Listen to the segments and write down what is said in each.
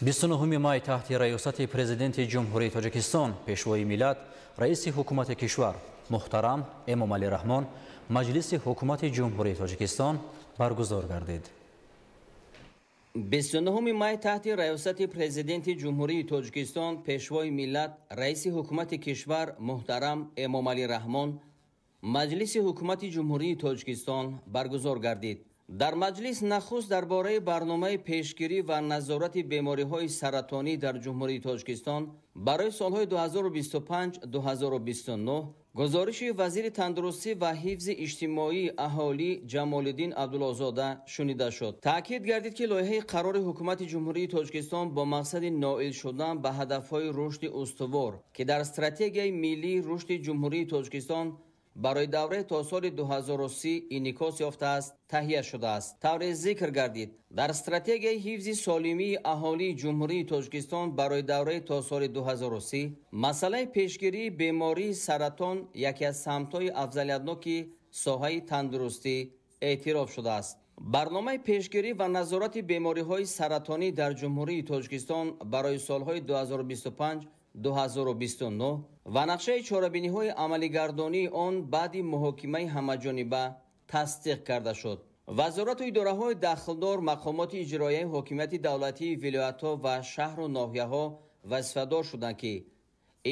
29 май таҳти раёсати Президенти Ҷумҳурии Тоҷикистон, Пешвои миллат, Раиси ҳукумати кишвар муҳтарам Эмомалӣ Раҳмон Маҷлиси ҳукумати Ҷумҳурии Тоҷикистон баргузор гардид. 29 май таҳти раёсати Президенти Ҷумҳурии Тоҷикистон, Пешвои миллат, Раиси ҳукумати кишвар муҳтарам Эмомалӣ Раҳмон Маҷлиси ҳукумати Ҷумҳурии Тоҷикистон баргузор гардид. Дар маҷлис нахуст дар бораи барномаи пешгирӣ ва назорати бемориҳои саратонӣ дар Ҷумҳурии Тоҷикистон барои солҳои 2025-2029 гузориши вазири тандурустӣ ва ҳифзи иҷтимоии аҳолӣ Ҷамолиддин Абдуллозода шунида шуд. Таъкид гардид, ки лоиҳаи қарори ҳукумати Ҷумҳурии Тоҷикистон бо мақсади ноил шудан ба ҳадафҳои рушди устувор, ки дар стратегияи миллии рушди Ҷумҳурии Тоҷикистон барои давраи то соли 2030 инъикос ёфтааст, таҳия шудааст. Тавре зикр гардид, дар стратегияи ҳифзи солимии аҳолии Ҷумҳурии Тоҷикистон барои давраи то соли 2030 масъалаи пешгирии бемории саратон яке аз самтҳои афзалиятноки соҳаи тандурустӣ эътироф шудааст. Барномаи пешгирӣ ва назорати бемориҳои саратонӣ дар Ҷумҳурии Тоҷикистон барои солҳои 2025-2029 ва нақшаи чорабиниҳои амалигардонии он баъди муҳокимаи ҳамаҷониба тасдиқ карда шуд. Вазорату идораҳои дахлдор, мақомоти иҷроияи ҳокимияти давлатии вилоятҳо ва шаҳру ноҳияҳо вазифадор шуданд, ки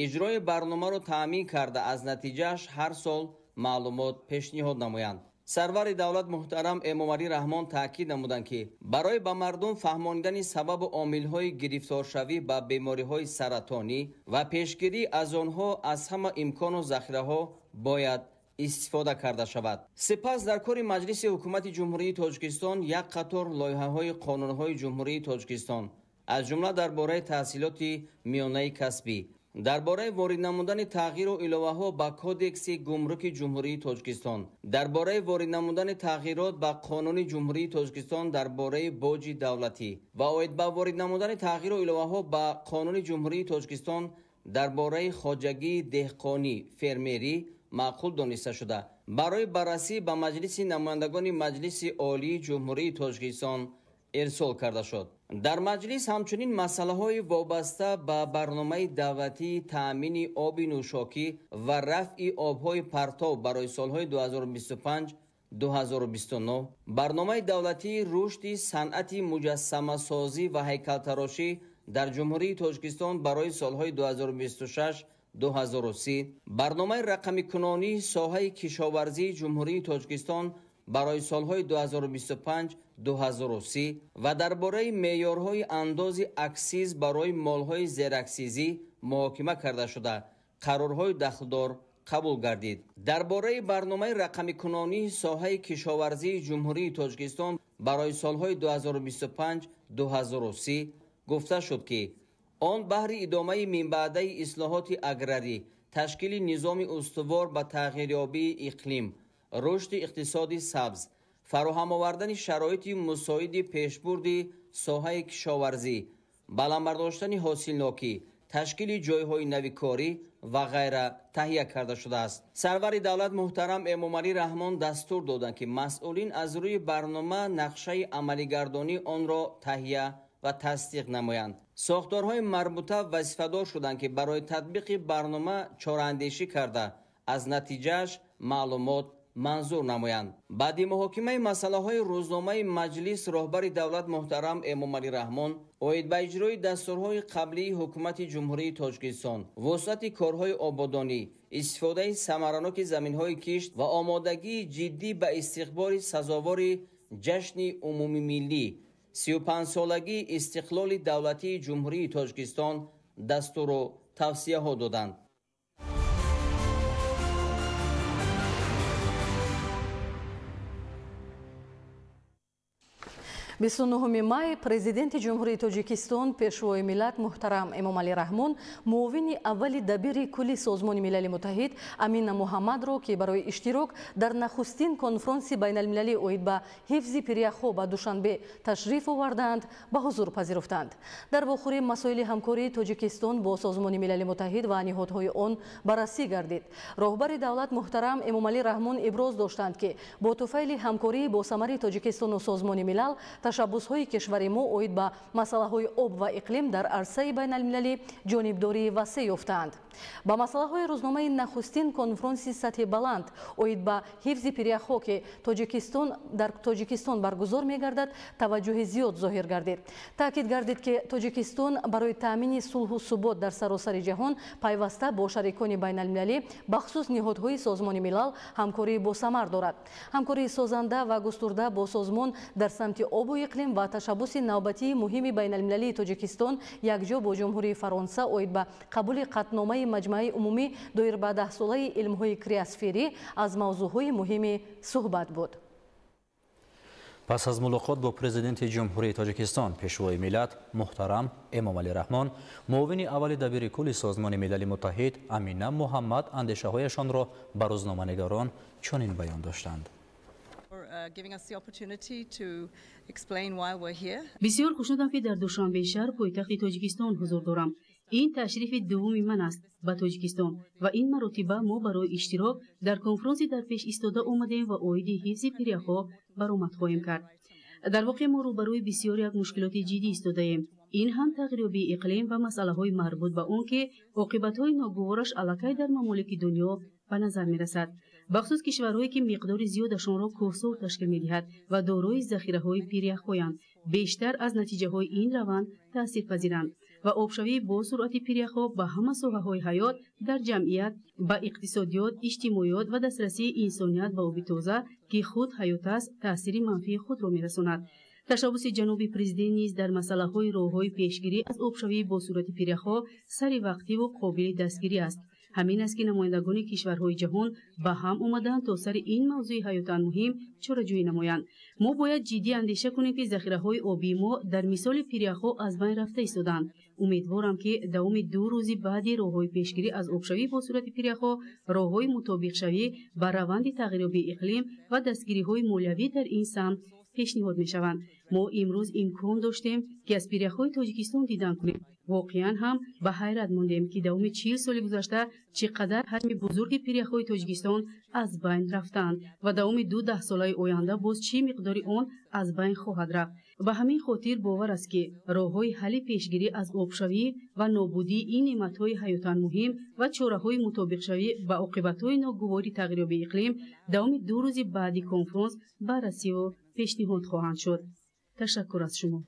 иҷрои барномаро таъмин карда, аз натиҷааш ҳар сол маълумот пешниҳод намоянд. Сарвари давлат муҳтарам Эмомалӣ Раҳмон таъкид намуданд, ки барои ба мардум фаҳмонидани сабабу омилҳои гирифторшавӣ ба бемориҳои саратонӣ ва пешгирӣ аз онҳо аз ҳама имкону захираҳо бояд истифода карда шавад. Сипас дар кори Маҷлиси ҳукумати Ҷумҳурии Тоҷикистон як қатор лоиҳаҳои қонунҳои Ҷумҳурии Тоҷикистон, аз ҷумла дар бораи таҳсилоти миёнаи касбӣ, дар бораи ворид намудани тағйиру иловаҳо ба Кодекси гумруки Ҷумҳурии Тоҷикистон, дар бораи ворид намудани тағйирот ба Қонуни Ҷумҳурии Тоҷикистон дар бораи боҷи давлатӣ ва оид ба ворид намудани тағйиру иловаҳо ба Қонуни Ҷумҳурии Тоҷикистон дар бораи хоҷагии деҳқонӣ фермерӣ маъқул дониста шуда, барои баррасӣ ба Маҷлиси намояндагони Маҷлиси Олии Ҷумҳурии Тоҷикистон ирсол карда шуд. Дар маҷлис ҳамчунин масъалаҳои вобаста ба барномаи давлатии таъмини оби нӯшокӣ ва рафъи обҳои партов барои солҳои 2025-2029, барномаи давлатии рушди санъати муҷассамасозӣ ва ҳайкалтарошӣ дар Ҷумҳурии Тоҷикистон барои солҳои 2026-2030, барномаи рақамикунонии соҳаи кишоварзии Ҷумҳурии Тоҷикистон барои солҳои 2025-2030 ва дар бораи меъёрҳои андози аксиз барои молҳои зераксизӣ муҳокима карда шуда, қарорҳои дахлдор қабул гардид. Дар бораи барномаи рақамикунонии соҳаи кишоварзии Ҷумҳурии Тоҷикистон барои солҳои 2025-2030 гуфта шуд, ки он баҳри идомаи минбаъдаи ислоҳоти аграрӣ, ташкили низоми устувор ба тағйирёбии иқлим, рушди иқтисоди сабз, фароҳам овардани шароити мусоиди пешбурди соҳаи кишоварзӣ, баланд бардоштани ҳосилнокӣ, ташкили ҷойҳои нави корӣ ва ғайра таҳия карда шудааст. Сарвари давлат муҳтарам Эмомалӣ Раҳмон дастур доданд, ки масъулин аз рӯи барнома нақшаи амалигардонии онро таҳия ва тасдиқ намоянд. Сохторҳои марбута вазифадор шуданд, ки барои татбиқи барнома чораандешӣ карда, аз натиҷааш маълумот манзур намоянд. Баъди муҳокимаи масъалаҳои рӯзномаи маҷлис роҳбари давлат муҳтарам Эмомалӣ Раҳмон оид ба иҷрои дастурҳои қаблии ҳукумати Ҷумҳурии Тоҷикистон, вусъати корҳои ободонӣ, истифодаи самараноки заминҳои кишт ва омодагии ҷиддӣ ба истиқболи сазовори ҷашни умумимиллӣ 35-солагии истиқлоли давлатии Ҷумҳурии Тоҷикистон дастуру тавсияҳо доданд. 29 май Президенти Ҷумҳурии Тоҷикистон, Пешвои миллат муҳтарам Эмомалӣ Раҳмон муовини аввали дабири кулли Созмони Милали Муттаҳид Амина Муҳаммадро, ки барои иштирок дар нахустин конфронси байналмилалӣ оид ба ҳифзи пиряхҳо ба Душанбе ташриф овардаанд, ба ҳузур пазируфтанд. Дар вохӯрӣ масоили ҳамкории Тоҷикистон бо Созмони Милали Муттаҳид ва ниҳодҳои он баррасӣ гардид. Роҳбари давлат муҳтарам Эмомалӣ Раҳмон иброз доштанд, ки бо туфайли ҳамкории босамари Тоҷикистону Созмони Милал Ташаббусҳои кишвари мо оид ба масъалаҳои об ва иқлим дар арсаи байналмилалӣ ҷонибдории васеъ ёфтаанд. Ба масъалаҳои рӯзномаи нахустин конфронси сатҳи баланд оид ба ҳифзи пиряхҳо, ки дар Тоҷикистон баргузор мегардад, таваҷҷӯҳи зиёд зоҳир гардид. Таъкид гардид, ки Тоҷикистон барои таъмини сулҳу субот дар саросари ҷаҳон пайваста бо шарикони байналмилалӣ, бахусус ниҳодҳои Созмони Милал, ҳамкории босамар дорад. Ҳамкории созанда ва густурда бо созмон дар самти обу иқлим ва ташаббуси навбатии муҳими байналмилалии Тоҷикистон якҷо бо Ҷумҳурии Фаронса оид ба қабули қатъномаи Маҷмааи умумӣ доир ба даҳсолаи илмҳои криосферӣ аз мавзӯъҳои муҳими суҳбат буд. Пас аз мулоқот бо президенти Ҷумҳурии Тоҷикистон, Пешвои миллат муҳтарам Эмомалӣ Раҳмон, муовини аввали дабири кулли Созмони Милали Муттаҳид Амина Муҳаммад андешаҳояшонро ба рӯзноманигорон чунин баён доштанд. Бисёр хушнудам, ки дар Душанбе шаҳр, пойтахти Тоҷикистон, ҳузур дорам. Ин ташрифи дуввуми ман аст ба Тоҷикистон ва ин маротиба мо барои иштирок дар конфронси дар пеш истода омадем ва оиди ҳифзи пиряхҳо баромад хоҳем кард. Дар воқеъ мо рӯбарӯи бисёр як мушкилоти ҷиддӣ истодаем. Ин ҳам тағйирёбии иқлим ва масъалаҳои марбут ба он, ки оқибатҳои ногувораш аллакай дар мамолики дунё ба назар мерасад, бахусус кишварҳое, ки миқдори зиёдашонро кӯҳсор ташкил медиҳад ва дорои захираҳои пиряхҳоянд, бештар аз натиҷаҳои ин раванд таъсирпазиранд ва обшавии бо суръати пиряхҳо ба ҳама соҳаҳои ҳаёт дар ҷамъият, ба иқтисодиёт, иҷтимоиёт ва дастрасии инсоният ба оби тоза, ки худ ҳаёт аст, таъсири манфии худро мерасонад. Ташаббуси ҷаноби президент низ дар масъалаҳои роҳҳои пешгирӣ аз обшавии бо суръати пиряхҳо сари вақтиву қобили дастгирӣ аст. Ҳамин аст, ки намояндагони кишварҳои ҷаҳон ба ҳам омаданд, то сари ин мавзӯи ҳаётан муҳим чораҷӯӣ намоянд. Мо бояд ҷиддӣ андеша кунем, ки захираҳои обии мо дар мисоли пиряхҳо аз байн рафта истодаанд. Умедворам, ки давоми 2 рӯзи баъди роҳҳои пешгирӣ аз обшавӣ бо суръати пиряхҳо, роҳҳои мутобиқшавӣ ба раванди тағйирёбии иқлим ва дастгириҳои молиявӣ дар ин самт пешниҳод мешаванд. Мо имрӯз имкон доштем, ки аз пиряхҳои Тоҷикистон дидан кунем. Воқеан ҳам ба ҳайрат мондем, ки давоми 40 соли гузашта чӣ қадар ҳаҷми бузурги пиряхҳои Тоҷикистон аз байн рафтаанд ва давоми ду даҳсолаи оянда боз чӣ миқдори он аз байн хоҳад рафт. Ба ҳамин хотир бовар аст, ки роҳҳои ҳалли пешгирӣ аз обшавӣ ва нобудии ин неъматҳои ҳаётан муҳим ва чораҳои мутобиқшавӣ ба оқибатҳои ногувори тағйирёбии иқлим давоми 2 рӯзи баъди конфронс баррасиву пешниҳод хоҳанд шуд. Ташаккур аз шумо.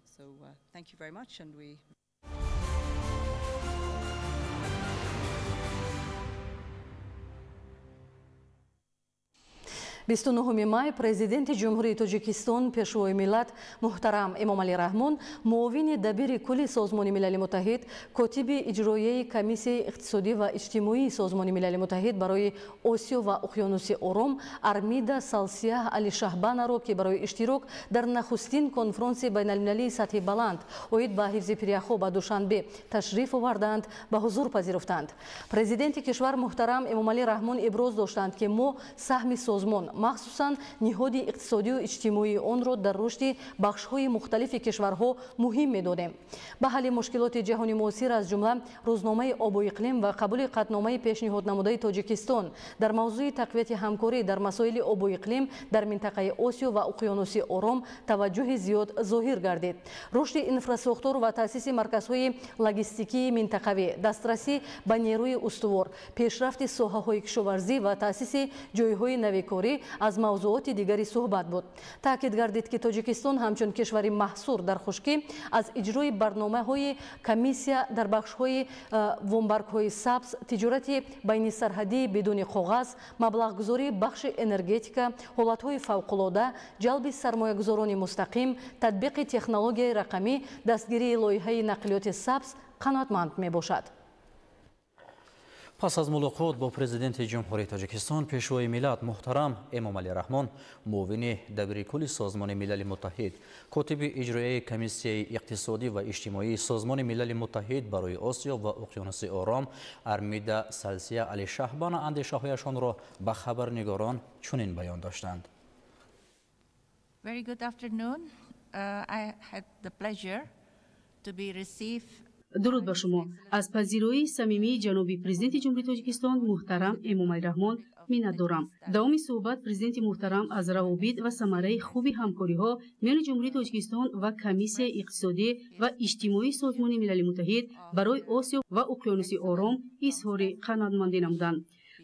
29 май Президенти Ҷумҳурии Тоҷикистон, Пешвои миллат муҳтарам Эмомалӣ Раҳмон муовини дабири кулли Созмони Милали Муттаҳид, котиби иҷроияи Комиссияи иқтисодӣ ва иҷтимоии Созмони Милали Муттаҳид барои Осиё ва Уқёнуси Ором Армида Салсияҳ Алишаҳбанаро, ки барои иштирок дар нахустин конфронси байналмилалии сатҳи баланд оид ба ҳифзи пиряхҳо ба Душанбе ташриф овардаанд, ба ҳузур пазируфтанд. Президенти кишвар муҳтарам Эмомалӣ Раҳмон иброз доштанд, ки мо саҳми созмон, махсусан ниҳоди иқтисодию иҷтимоии онро дар рушди бахшҳои мухталифи кишварҳо муҳим медонем. Ба ҳалли мушкилоти ҷаҳони муосир, аз ҷумла рӯзномаи обу иқлим ва қабули қатъномаи пешниҳоднамудаи Тоҷикистон дар мавзӯи тақвияти ҳамкорӣ дар масоили обу иқлим дар минтақаи Осиё ва Уқёнуси Ором таваҷҷӯҳи зиёд зоҳир гардид. Рушди инфрасохтор ва таъсиси марказҳои логистикии минтақавӣ, дастрасӣ ба нерӯи устувор, пешрафти соҳаҳои кишоварзӣ ва таъсиси ҷойҳои нави корӣ аз мавзӯоти дигари суҳбат буд. Таъкид гардид, ки Тоҷикистон ҳамчун кишвари маҳсур дар хушкӣ аз иҷрои барномаҳои комиссия дар бахшҳои вомбаргҳои сабз, тиҷорати байнисарҳадии бидуни коғаз, маблағгузории бахши энергетика, ҳолатҳои фавқулода, ҷалби сармоягузорони мустақим, татбиқи технологияи рақамӣ, дастгирии лоиҳаи нақлиёти сабз қаноатманд мебошад. Пас аз мулоқот бо президенти Ҷумҳурии Тоҷикистон, Пешвои миллат муҳтарам Эмомалӣ Раҳмон, муовини дабири кулли Созмони Милали Муттаҳид, котиби иҷроияи Комиссияи иқтисодӣ ва иҷтимоии Созмони Милали Муттаҳид барои Осиё ва Уқёнуси Ором Армида Салсия Алишаҳбана андешаҳояшонро ба хабарнигорон чунин баён доштанд. Very good afternoon. I had the pleasure to be received. Дуруд ба шумо. Аз пазироии самимии ҷаноби президенти Ҷумҳурии Тоҷикистон муҳтарам Эмомалӣ Раҳмон миннатдорам. Давоми суҳбат президенти муҳтарам аз равобит ва самараи хуби ҳамкориҳо миёни Ҷумҳурии Тоҷикистон ва Комиссияи иқтисодӣ ва иҷтимоии Созмони Милали Муттаҳид барои Осиё ва Уқёнуси Ором изҳори қаноатмандӣ намуданд.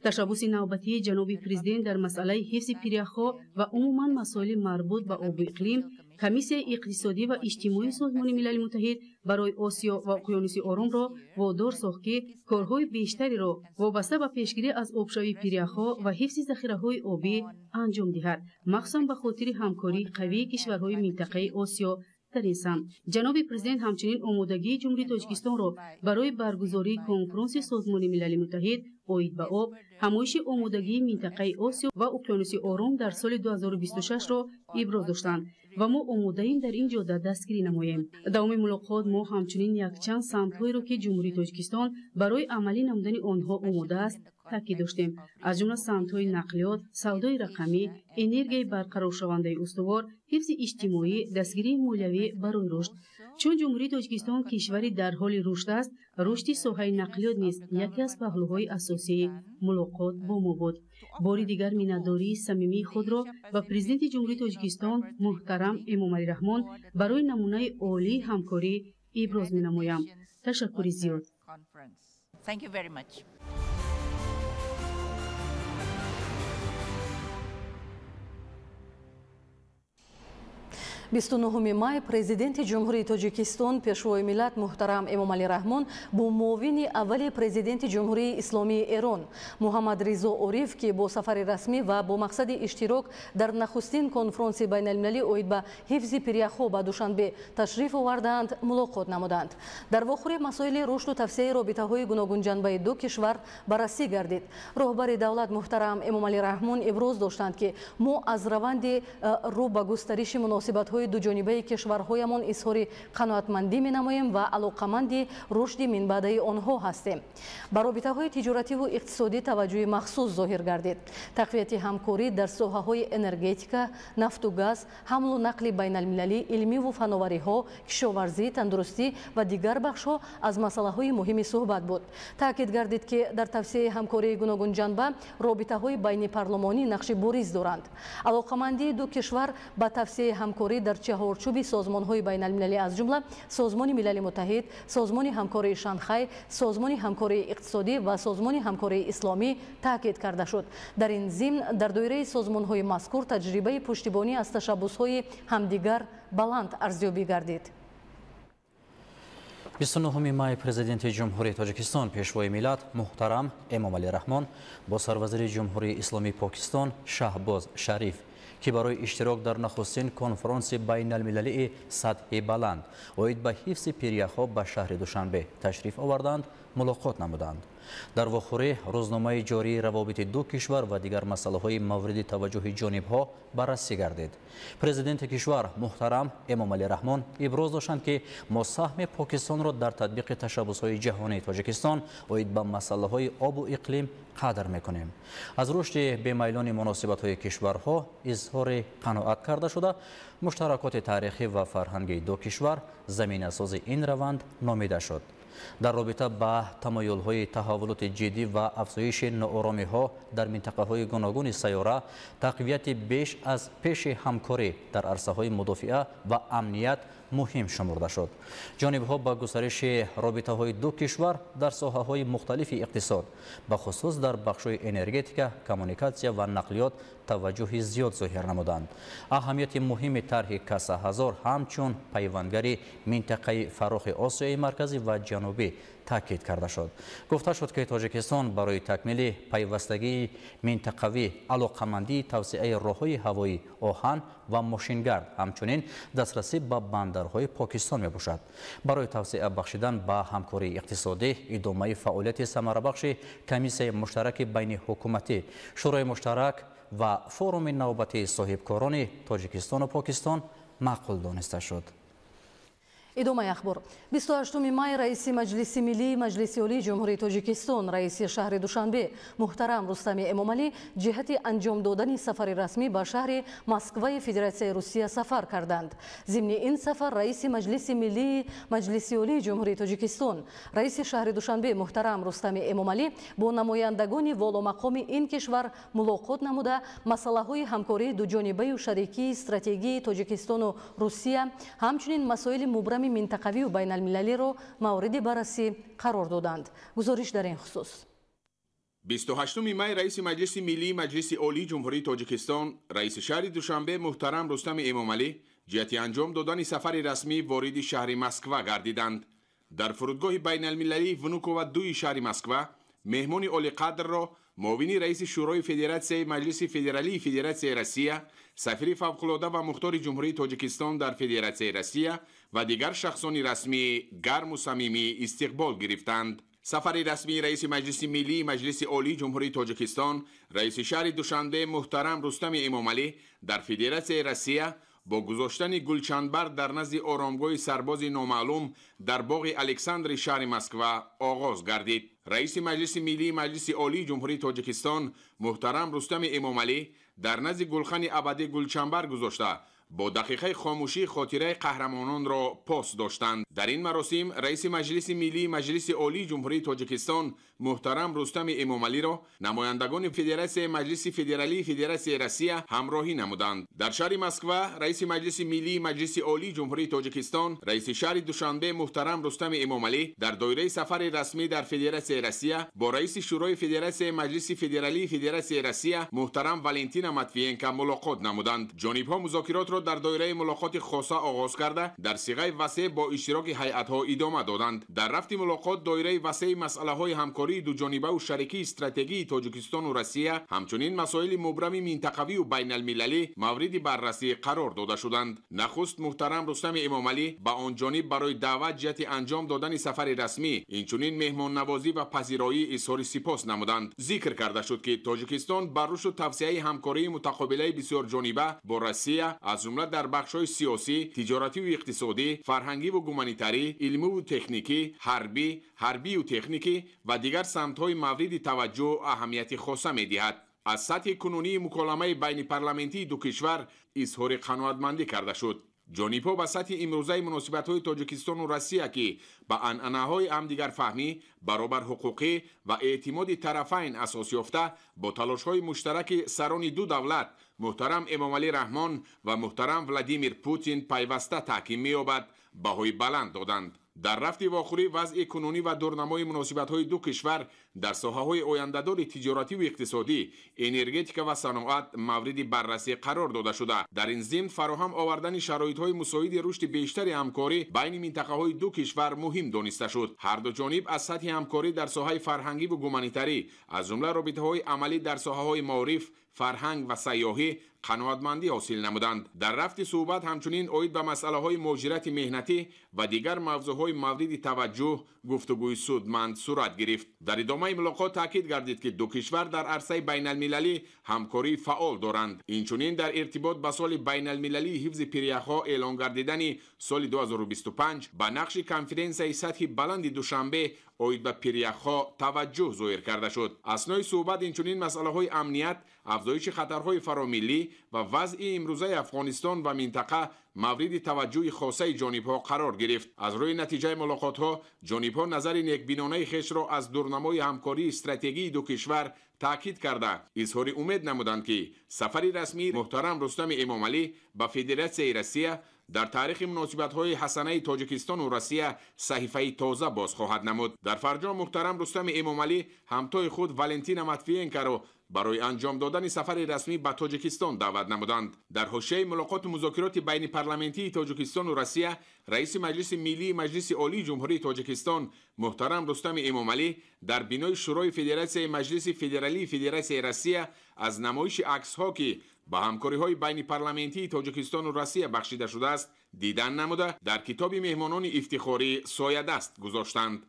Ташаббуси навбатии ҷаноби президент дар масъалаи ҳифзи пиряхҳо ва умуман масоили марбут ба обу иқлим, Комиссияи иқтисодӣ ва иҷтимоии Созмони Милали Муттаҳид барои Осиё ва Уқёнуси Оромро водор сохт, ки корҳои бештареро вобаста ба пешгирӣ аз обшавии пиряхҳо ва ҳифзи захираҳои обӣ анҷом диҳад, махсусан ба хотири ҳамкории қавии кишварҳои минтақаи Осиё дар ин самт. Ҷаноби президент ҳамчунин омодагии Ҷумҳурии Тоҷикистонро барои баргузории конфронси Созмони Милали Муттаҳид оид ба об, ҳамоиши омодагии минтақаи Осиё ва Уқёнуси Ором дар соли 2026-ро иброз доштанд ва мо омодаем дар ин ҷода дастгирӣ намоем. Давоми мулоқот мо ҳамчунин якчанд самтҳоеро, ки Ҷумҳурии Тоҷикистон барои амалӣ намудани онҳо омода аст, таъкид доштем, аз ҷумла самтҳои нақлиёт, савдои рақамӣ, энергияи барқароршавандаи устувор, ҳифзи иҷтимоӣ, дастгирии молиявӣ барои рушд. Чун Ҷумҳурии Тоҷикистон кишвари дар ҳоли рушд аст, рушди соҳаи нақлиёт низ яке аз паҳлӯҳои асосии мулоқот бо мо буд. Бори дигар миннатдории самимии худро ба президенти Ҷумҳурии Тоҷикистон муҳтарам Эмомалӣ Раҳмон барои намунаи олии ҳамкорӣ иброз менамоям. Ташаккури зиёд. Бисту нуҳуми май президенти Ҷумҳурии Тоҷикистон Пешвои миллат муҳтарам Эмомалӣ Раҳмон бо муовини аввали президенти Ҷумҳурии Исломии Эрон Муҳаммад Ризо Ориф, ки бо сафари расмӣ ва бо мақсади иштирок дар нахустин конфронси байналмилалӣ оид ба ҳифзи пиряхҳо ба Душанбе ташриф овардаанд, мулоқот намуданд. Дар вохӯри масоили рушду тавсеаи робитаҳои гуногунҷанбаи ду кишвар баррасӣ гардид. Роҳбари давлат муҳтарам Эмомалӣ Раҳмон иброз доштанд, ки мо аз раванди рӯ ба густариши муносибатҳои дуҷонибаи кишварҳоямон изҳори қаноатмандӣ менамоем ва алоқаманди рушди минбаъдаи онҳо ҳастем. Ба робитаҳои тиҷоративу иқтисодӣ таваҷҷӯҳи махсус зоҳир гардид. Тақвияти ҳамкорӣ дар соҳаҳои энергетика, нафту газ, ҳамлу нақли байналмилалӣ, илмиву фановариҳо, кишоварзӣ, тандурустӣ ва дигар бахшҳо аз масъалаҳои муҳими суҳбат буд. Таъкид гардид, ки дар тавсияи ҳамкории гуногунҷанба робитаҳои байнипарлумонӣ нақши бориз доранд. Алоқамандии ду кишвар ба тавсияи ҳамкорӣ дар чаҳорчӯби созмонҳои байналмилалӣ, аз ҷумла Созмони Милали Муттаҳид, Созмони ҳамкории Шанхай, Созмони ҳамкории иқтисодӣ ва Созмони ҳамкории исломӣ таъкид карда шуд. Дар ин зимн дар доираи созмонҳои мазкур таҷрибаи пуштибонӣ аз ташаббусҳои ҳамдигар баланд арзёбӣ гардид. 29 май президенти Ҷумҳурии Тоҷикистон Пешвои миллат муҳтарам Эмомалӣ Раҳмон бо сарвазири Ҷумҳурии Исломии Покистон Шаҳбоз Шариф, ки барои иштирок дар нахустин конфронси байналмилалии сатҳи баланд оид ба ҳифзи пиряхҳо ба шаҳри Душанбе ташриф оварданд, мулоқот намуданд. Дар вохӯрӣ рӯзномаи ҷории равобити ду кишвар ва дигар масъалаҳои мавриди таваҷҷӯҳи ҷонибҳо баррасӣ гардид. Президенти кишвар муҳтарам Эмомалӣ Раҳмон иброз доштанд, ки мо саҳми Покистонро дар татбиқи ташаббусҳои ҷаҳонии Тоҷикистон оид ба масъалаҳои обу иқлим қадр мекунем. Аз рушди бемайлони муносибатҳои кишварҳо изҳори қаноат карда шуда, муштаракоти таърихӣ ва фарҳангии ду кишвар заминасози ин раванд номида шуд. Дар робита ба тамоюлҳои таҳаввулоти ҷиддӣ ва афзоиши нооромиҳо дар минтақаҳои гуногуни сайёра, тақвияти беш аз пеши ҳамкорӣ дар арсаҳои мудофиа ва амният муҳим шумурда шуд. Ҷонибҳо ба густариши робитаҳои ду кишвар дар соҳаҳои мухталифи иқтисод, бахусус дар бахшҳои энергетика, коммуникатсия ва нақлиёт таваҷҷӯҳи зиёд зоҳир намуданд. Аҳамияти муҳими тарҳи Каса ҳазор ҳамчун пайвандгари минтақаи фарохи Осиёи Марказӣ ва Ҷанубӣ таъкид карда шуд. Гуфта шуд, ки Тоҷикистон барои такмили пайвастагии минтақавӣ, алоқамандии тавсеаи роҳҳои ҳавоӣ, оҳан ва мошингард, ҳамчунин дастрасӣ ба бандарҳои Покистон мебошад. Барои тавсеа бахшидан ба ҳамкории иқтисодӣ, идомаи фаъолияти самарабахши комиссияи муштараки байниҳукуматӣ, Шӯрои муштарак ва форуми навбатии соҳибкорони Тоҷикистону Покистон маъқул дониста шуд. Идомаи ахбор. 28 май раиси Маҷлиси Миллии Маҷлиси Олии Ҷумҳурии Тоҷикистон, раиси шаҳри Душанбе муҳтарам Рустами Эмомалӣ ҷиҳати анҷом додани сафари расмӣ ба шаҳри Москваи Федератсияи Русия сафар карданд. Зимни ин сафар раиси Маҷлиси Миллии Маҷлиси Олии Ҷумҳурии Тоҷикистон, раиси шаҳри Душанбе муҳтарам Рустами Эмомалӣ бо намояндагони воломақоми ин кишвар мулоқот намуда, масъалаҳои ҳамкории дуҷонибаю шарикии стратегии Тоҷикистону Русия, ҳамчунин масоили мубрами минтақавию байналмилалиро мавриди баррасӣ қарор доданд. Гузориш дар ин хусус. 28 май раиси Маҷлиси Миллии Маҷлиси Олии Ҷумҳурии Тоҷикистон, раиси шаҳри Душанбе муҳтарам Рустами Эмомалӣ ҷиҳати анҷом додани сафари расмӣ вориди шаҳри Москва гардиданд. Дар фурудгоҳи байналмилалии Внукова 2 шаҳри Москва меҳмони олиқадрро муовини раиси Шӯрои Федератсияи Маҷлиси Федералии Федератсияи Россия, сафири фавқулода ва мухтори Ҷумҳурии Тоҷикистон дар Федератсияи Россия ва дигар шахсони расмӣ гарму самимӣ истиқбол гирифтанд. Сафари расмии раиси Маҷлиси Миллии Маҷлиси Олии Ҷумҳурии Тоҷикистон, раиси шаҳри Душанбе муҳтарам Рустами Эмомалӣ дар Федератсияи Россия бо гузоштани гулчанбар дар назди оромгоҳи сарбози номаълум дар боғи Александри шаҳри Москва оғоз гардид. Раиси Маҷлиси Миллии Маҷлиси Олии Ҷумҳурии Тоҷикистон муҳтарам Рустами Эмомалӣ дар назди гулхани абадӣ гулчанбар гузошта, бо дақиқаи хомӯшӣ хотираи қаҳрамононро пос доштанд. Дар ин маросим раиси Маҷлиси Миллии Маҷлиси Олии Ҷумҳурии Тоҷикистон муҳтарам Рустами Эмомалиро намояндагони Федератсияи Маҷлиси Федералии Федератсияи Россия ҳамроҳӣ намуданд. Дар шаҳри Москва раиси Маҷлиси Миллии Маҷлиси Олии Ҷумҳурии Тоҷикистон, раиси шаҳри Душанбе муҳтарам Рустами Эмомалӣ дар доираи сафари расмӣ дар Федератсияи Россия бо раиси Шӯрои Федератсияи Маҷлиси Федералии Федератсияи Россия муҳтарам Валентина Матвиенко мулоқот намуданд. Ҷонибҳо музокиротро дар доираи мулоқоти хоса оғоз карда, дар сиғаи васеъ бо иштироки ҳайатҳо идома доданд. Дар рафти мулоқот доираи васеи масъалаҳои ҳамкории дуҷонибаву шарикии стратегии Тоҷикистону Россия, ҳамчунин масоили мубрами минтақавию байналмилалӣ мавриди баррасӣ қарор дода шуданд. Нахуст муҳтарам Рустами Эмомалӣ ба он ҷониб барои даъват ҷиҳати анҷом додани сафари расмӣ, инчунин меҳмоннавозӣ ва пазироӣ изҳори сипос намуданд. Зикр карда шуд, ки Тоҷикистон ба рушду тавсеаи ҳамкории мутақобилаи бисёрҷониба бо Россия аз ҷумла дар бахшҳои сиёсӣ, тиҷоративу иқтисодӣ, фарҳангиву гуманитарӣ, илмиву техникӣ, ҳарбӣ, ҳарбию техникӣ ва дигар самтҳои мавриди таваҷҷӯҳ аҳамияти хоса медиҳад. Аз сатҳи кунунии муколамаи байнипарламентии ду кишвар изҳори қаноатмандӣ карда шуд. Ҷонибҳо ба сатҳи имрӯзаи муносибатҳои Тоҷикистону Россия, ки ба анъанаҳои ҳамдигарфаҳмӣ, баробарҳуқуқӣ ва эътимоди тарафайн асос ёфта, бо талошҳои муштараки сарони ду давлат муҳтарам Эмомалӣ Раҳмон ва муҳтарам Владимир Путин пайваста таҳким меёбад, баҳои баланд доданд. Дар рафти вохӯрӣ вазъи кунунӣ ва дурнамои муносибатҳои ду кишвар дар соҳаҳои ояндадори тиҷоративу иқтисодӣ, энергетика ва саноат мавриди баррасӣ қарор дода шуда, дар ин зимн фароҳам овардани шароитҳои мусоиди рушди бештари ҳамкорӣ байни минтақаҳои ду кишвар муҳим дониста шуд. Ҳар ду ҷониб аз сатҳи ҳамкорӣ дар соҳаи фарҳангиву гуманитарӣ, аз ҷумла робитаҳои амалӣ дар соҳаҳои маориф, фарҳанг ва сайёҳӣ қаноатмандӣ ҳосил намуданд. Дар рафти суҳбат ҳамчунин оид ба масъалаҳои муҳоҷирати меҳнатӣ ва дигар мавзӯъҳои мавриди таваҷҷӯҳ гуфтугӯи судманд сурат гирифт. Дар идомаи мулоқот таъкид гардид, ки ду кишвар дар арсаи байналмилалӣ ҳамкории фаъол доранд. Инчунин дар иртибот ба соли байналмилалии ҳифзи пиряхҳо эълон гардидани соли 2025 ба нақши конференсияи сатҳи баланди Душанбе оид ба пиряхҳо таваҷҷӯҳ зоҳир карда шуд. Аснои суҳбат инчунин масъалаҳои амният, афзоиши хатарҳои фаромиллӣ ва вазъи имрӯзаи Афғонистон ва минтақа мавриди таваҷҷӯҳи хосаи ҷонибҳо қарор гирифт. Аз рӯи натиҷаи мулоқотҳо ҷонибҳо назари некбинонаи хешро аз дурнамои ҳамкории стратегии ду кишвар таъкид карда, изҳори умед намуданд, ки сафари расмии муҳтарам Рустами Эмомалӣ ба Федератсияи Россия дар таърихи муносибатҳои ҳасанаи Тоҷикистону Россия саҳифаи тоза боз хоҳад намуд. Дар фарҷом муҳтарам Рустами Эмомалӣ ҳамтои худ Валентина Матвиенкоро барои анҷом додани сафари расмӣ ба Тоҷикистон даъват намуданд. Дар ҳошияи мулоқоту музокироти байнипарламентии Тоҷикистону Россия раиси Маҷлиси Миллии Маҷлиси Олии Ҷумҳурии Тоҷикистон муҳтарам Рустами Эмомалӣ дар бинои Шӯрои Федератсияи Маҷлиси Федералии Федератсияи Россия аз намоиши аксҳо, ки ба ҳамкориҳои байнипарламентии Тоҷикистону Россия бахшида шудааст, дидан намуда, дар китоби меҳмонони ифтихорӣ соядаст гузоштанд.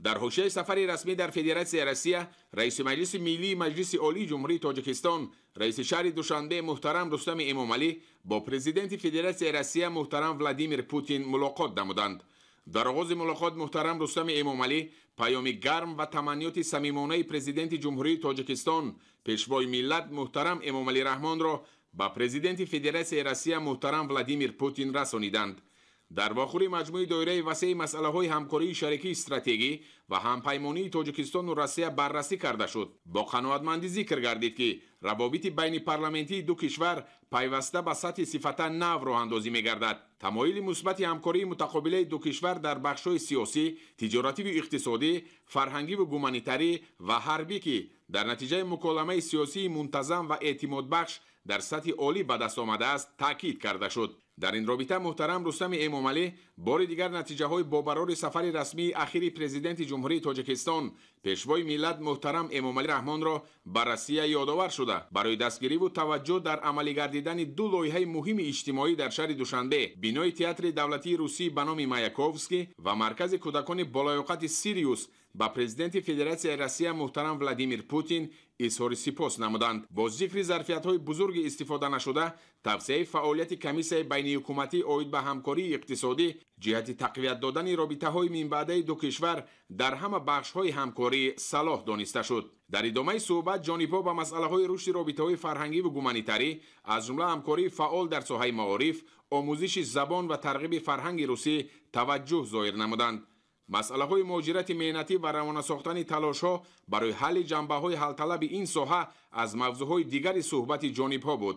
Дар ҳошияи сафари расмӣ дар Федератсияи Россия раиси Маҷлиси Миллии Маҷлиси Олии Ҷумҳурии Тоҷикистон, раиси шаҳри Душанбе муҳтарам Рустами Эмомалӣ бо президенти Федератсияи Россия муҳтарам Владимир Путин мулоқот намуданд. Дар оғози мулоқот муҳтарам Рустами Эмомалӣ паёми гарм ва таманниёти самимонаи Президенти Ҷумҳурии Тоҷикистон, Пешвои миллат муҳтарам Эмомалӣ Раҳмонро ба Президенти Федератсияи Россия муҳтарам Владимир Путин расониданд. Дар вохӯри маҷмӯи доираи васеи масъалаҳои ҳамкории шарикии стратегӣ ва ҳампаймонии Тоҷикистону Россия баррасӣ карда шуд. Бо қаноатмандӣ зикр гардид, ки равобити байнипарламентии ду кишвар пайваста ба сатҳи сифата нав роҳандозӣ мегардад. Тамоили мусбати ҳамкории мутақобилаи ду кишвар дар бахшҳои сиёсӣ, тиҷоративу иқтисодӣ, фарҳангиву гуманитарӣ ва ҳарбӣ, ки дар натиҷаи муколамаи сиёсии мунтазам ва эътимодбахш дар сатҳи олӣ ба даст омадааст, таъкид карда шуд. Дар ин робита муҳтарам Рустами Эмомалӣ бори дигар натиҷаҳои бобарори сафари расмии ахири Президенти Ҷумҳурии Тоҷикистон, Пешвои миллат муҳтарам Эмомалӣ Раҳмонро ба Россия ёдовар шуда, барои дастгириву таваҷҷӯҳ дар амалигардидани ду лоиҳаи муҳими иҷтимоӣ дар шаҳри Душанбе, бинои театри давлатии русӣ ба номи Маяковский ва маркази кӯдакони болаёқати Сириус ба Президенти Федератсияи Россия муҳтарам Владимир Путин изҳори сипос намуданд. Бо зикри зарфиятҳои бузурги истифода нашуда, тавсияи фаъолияти комиссияи байниҳукуматӣ оид ба ҳамкории иқтисодӣ ҷиҳати тақвият додани робитаҳои минбаъдаи ду кишвар дар ҳама бахшҳои ҳамкорӣ салоҳ дониста шуд. Дар идомаи суҳбат ҷонибҳо ба масъалаҳои рушди робитаҳои фарҳангиву гуманитарӣ, аз ҷумла ҳамкории фаъол дар соҳаи маориф, омӯзиши забон ва тарғиби фарҳанги русӣ таваҷҷӯҳ зоҳир намуданд. Масъалаҳои муҳоҷирати меҳнатӣ ва равона сохтани талошҳо барои ҳалли ҷанбаҳои ҳалталаби ин соҳа аз мавзӯъҳои дигари суҳбати ҷонибҳо буд.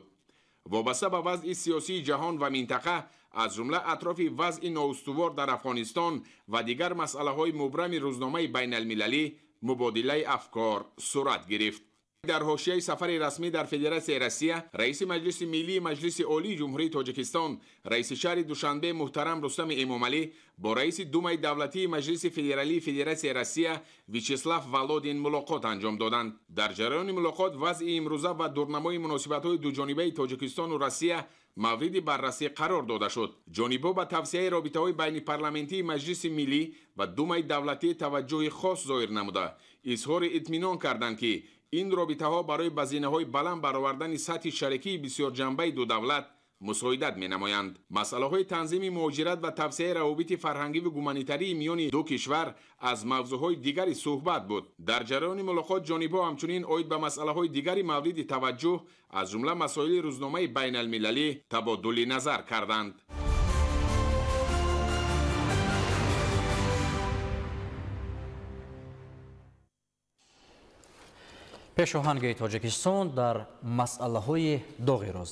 Вобаста ба вазъи сиёсии ҷаҳон ва минтақа, аз ҷумла атрофи вазъи ноустувор дар Афғонистон ва дигар масъалаҳои мубрами рӯзномаи байналмилалӣ мубодилаи афкор сурат гирифт. Дар ҳошияи сафари расмӣ дар Федератсияи Россия, раиси Маҷлиси Миллии Маҷлиси Олии Ҷумҳурии Тоҷикистон, раиси шаҳри Душанбе муҳтарам Рустами Эмомалӣ бо раиси Думаи давлатии Маҷлиси Федералии Федератсияи Россия Вячеслав Володин мулоқот анҷом доданд. Дар ҷараёни мулоқот вазъи имрӯза ва дурнамои муносибатҳои дуҷонибаи Тоҷикистону Россия мавриди баррасӣ қарор дода шуд. Ҷонибҳо ба тавсияи робитаҳои байнипарламентии Маҷлиси Миллӣ ва Думаи давлатӣ таваҷҷӯҳи хос зоҳир намуда, изҳори итминон карданд, ки ин робитаҳо барои ба зинаҳои баланд баровардани сатҳи шарикии бисёрҷанбаи ду давлат мусоидат менамоянд. Масъалаҳои танзими муҳоҷират ва тавсияи равобити фарҳангиву гуманитарии миёни ду кишвар аз мавзӯъҳои дигари суҳбат буд. Дар ҷараёни мулоқот ҷонибҳо ҳамчунин оид ба масъалаҳои дигари мавриди таваҷҷӯҳ, аз ҷумла масоили рӯзномаи байналмилалӣ табодули назар карданд. Пешоҳанги Тоҷикистон дар масъалаҳои доғи рӯз.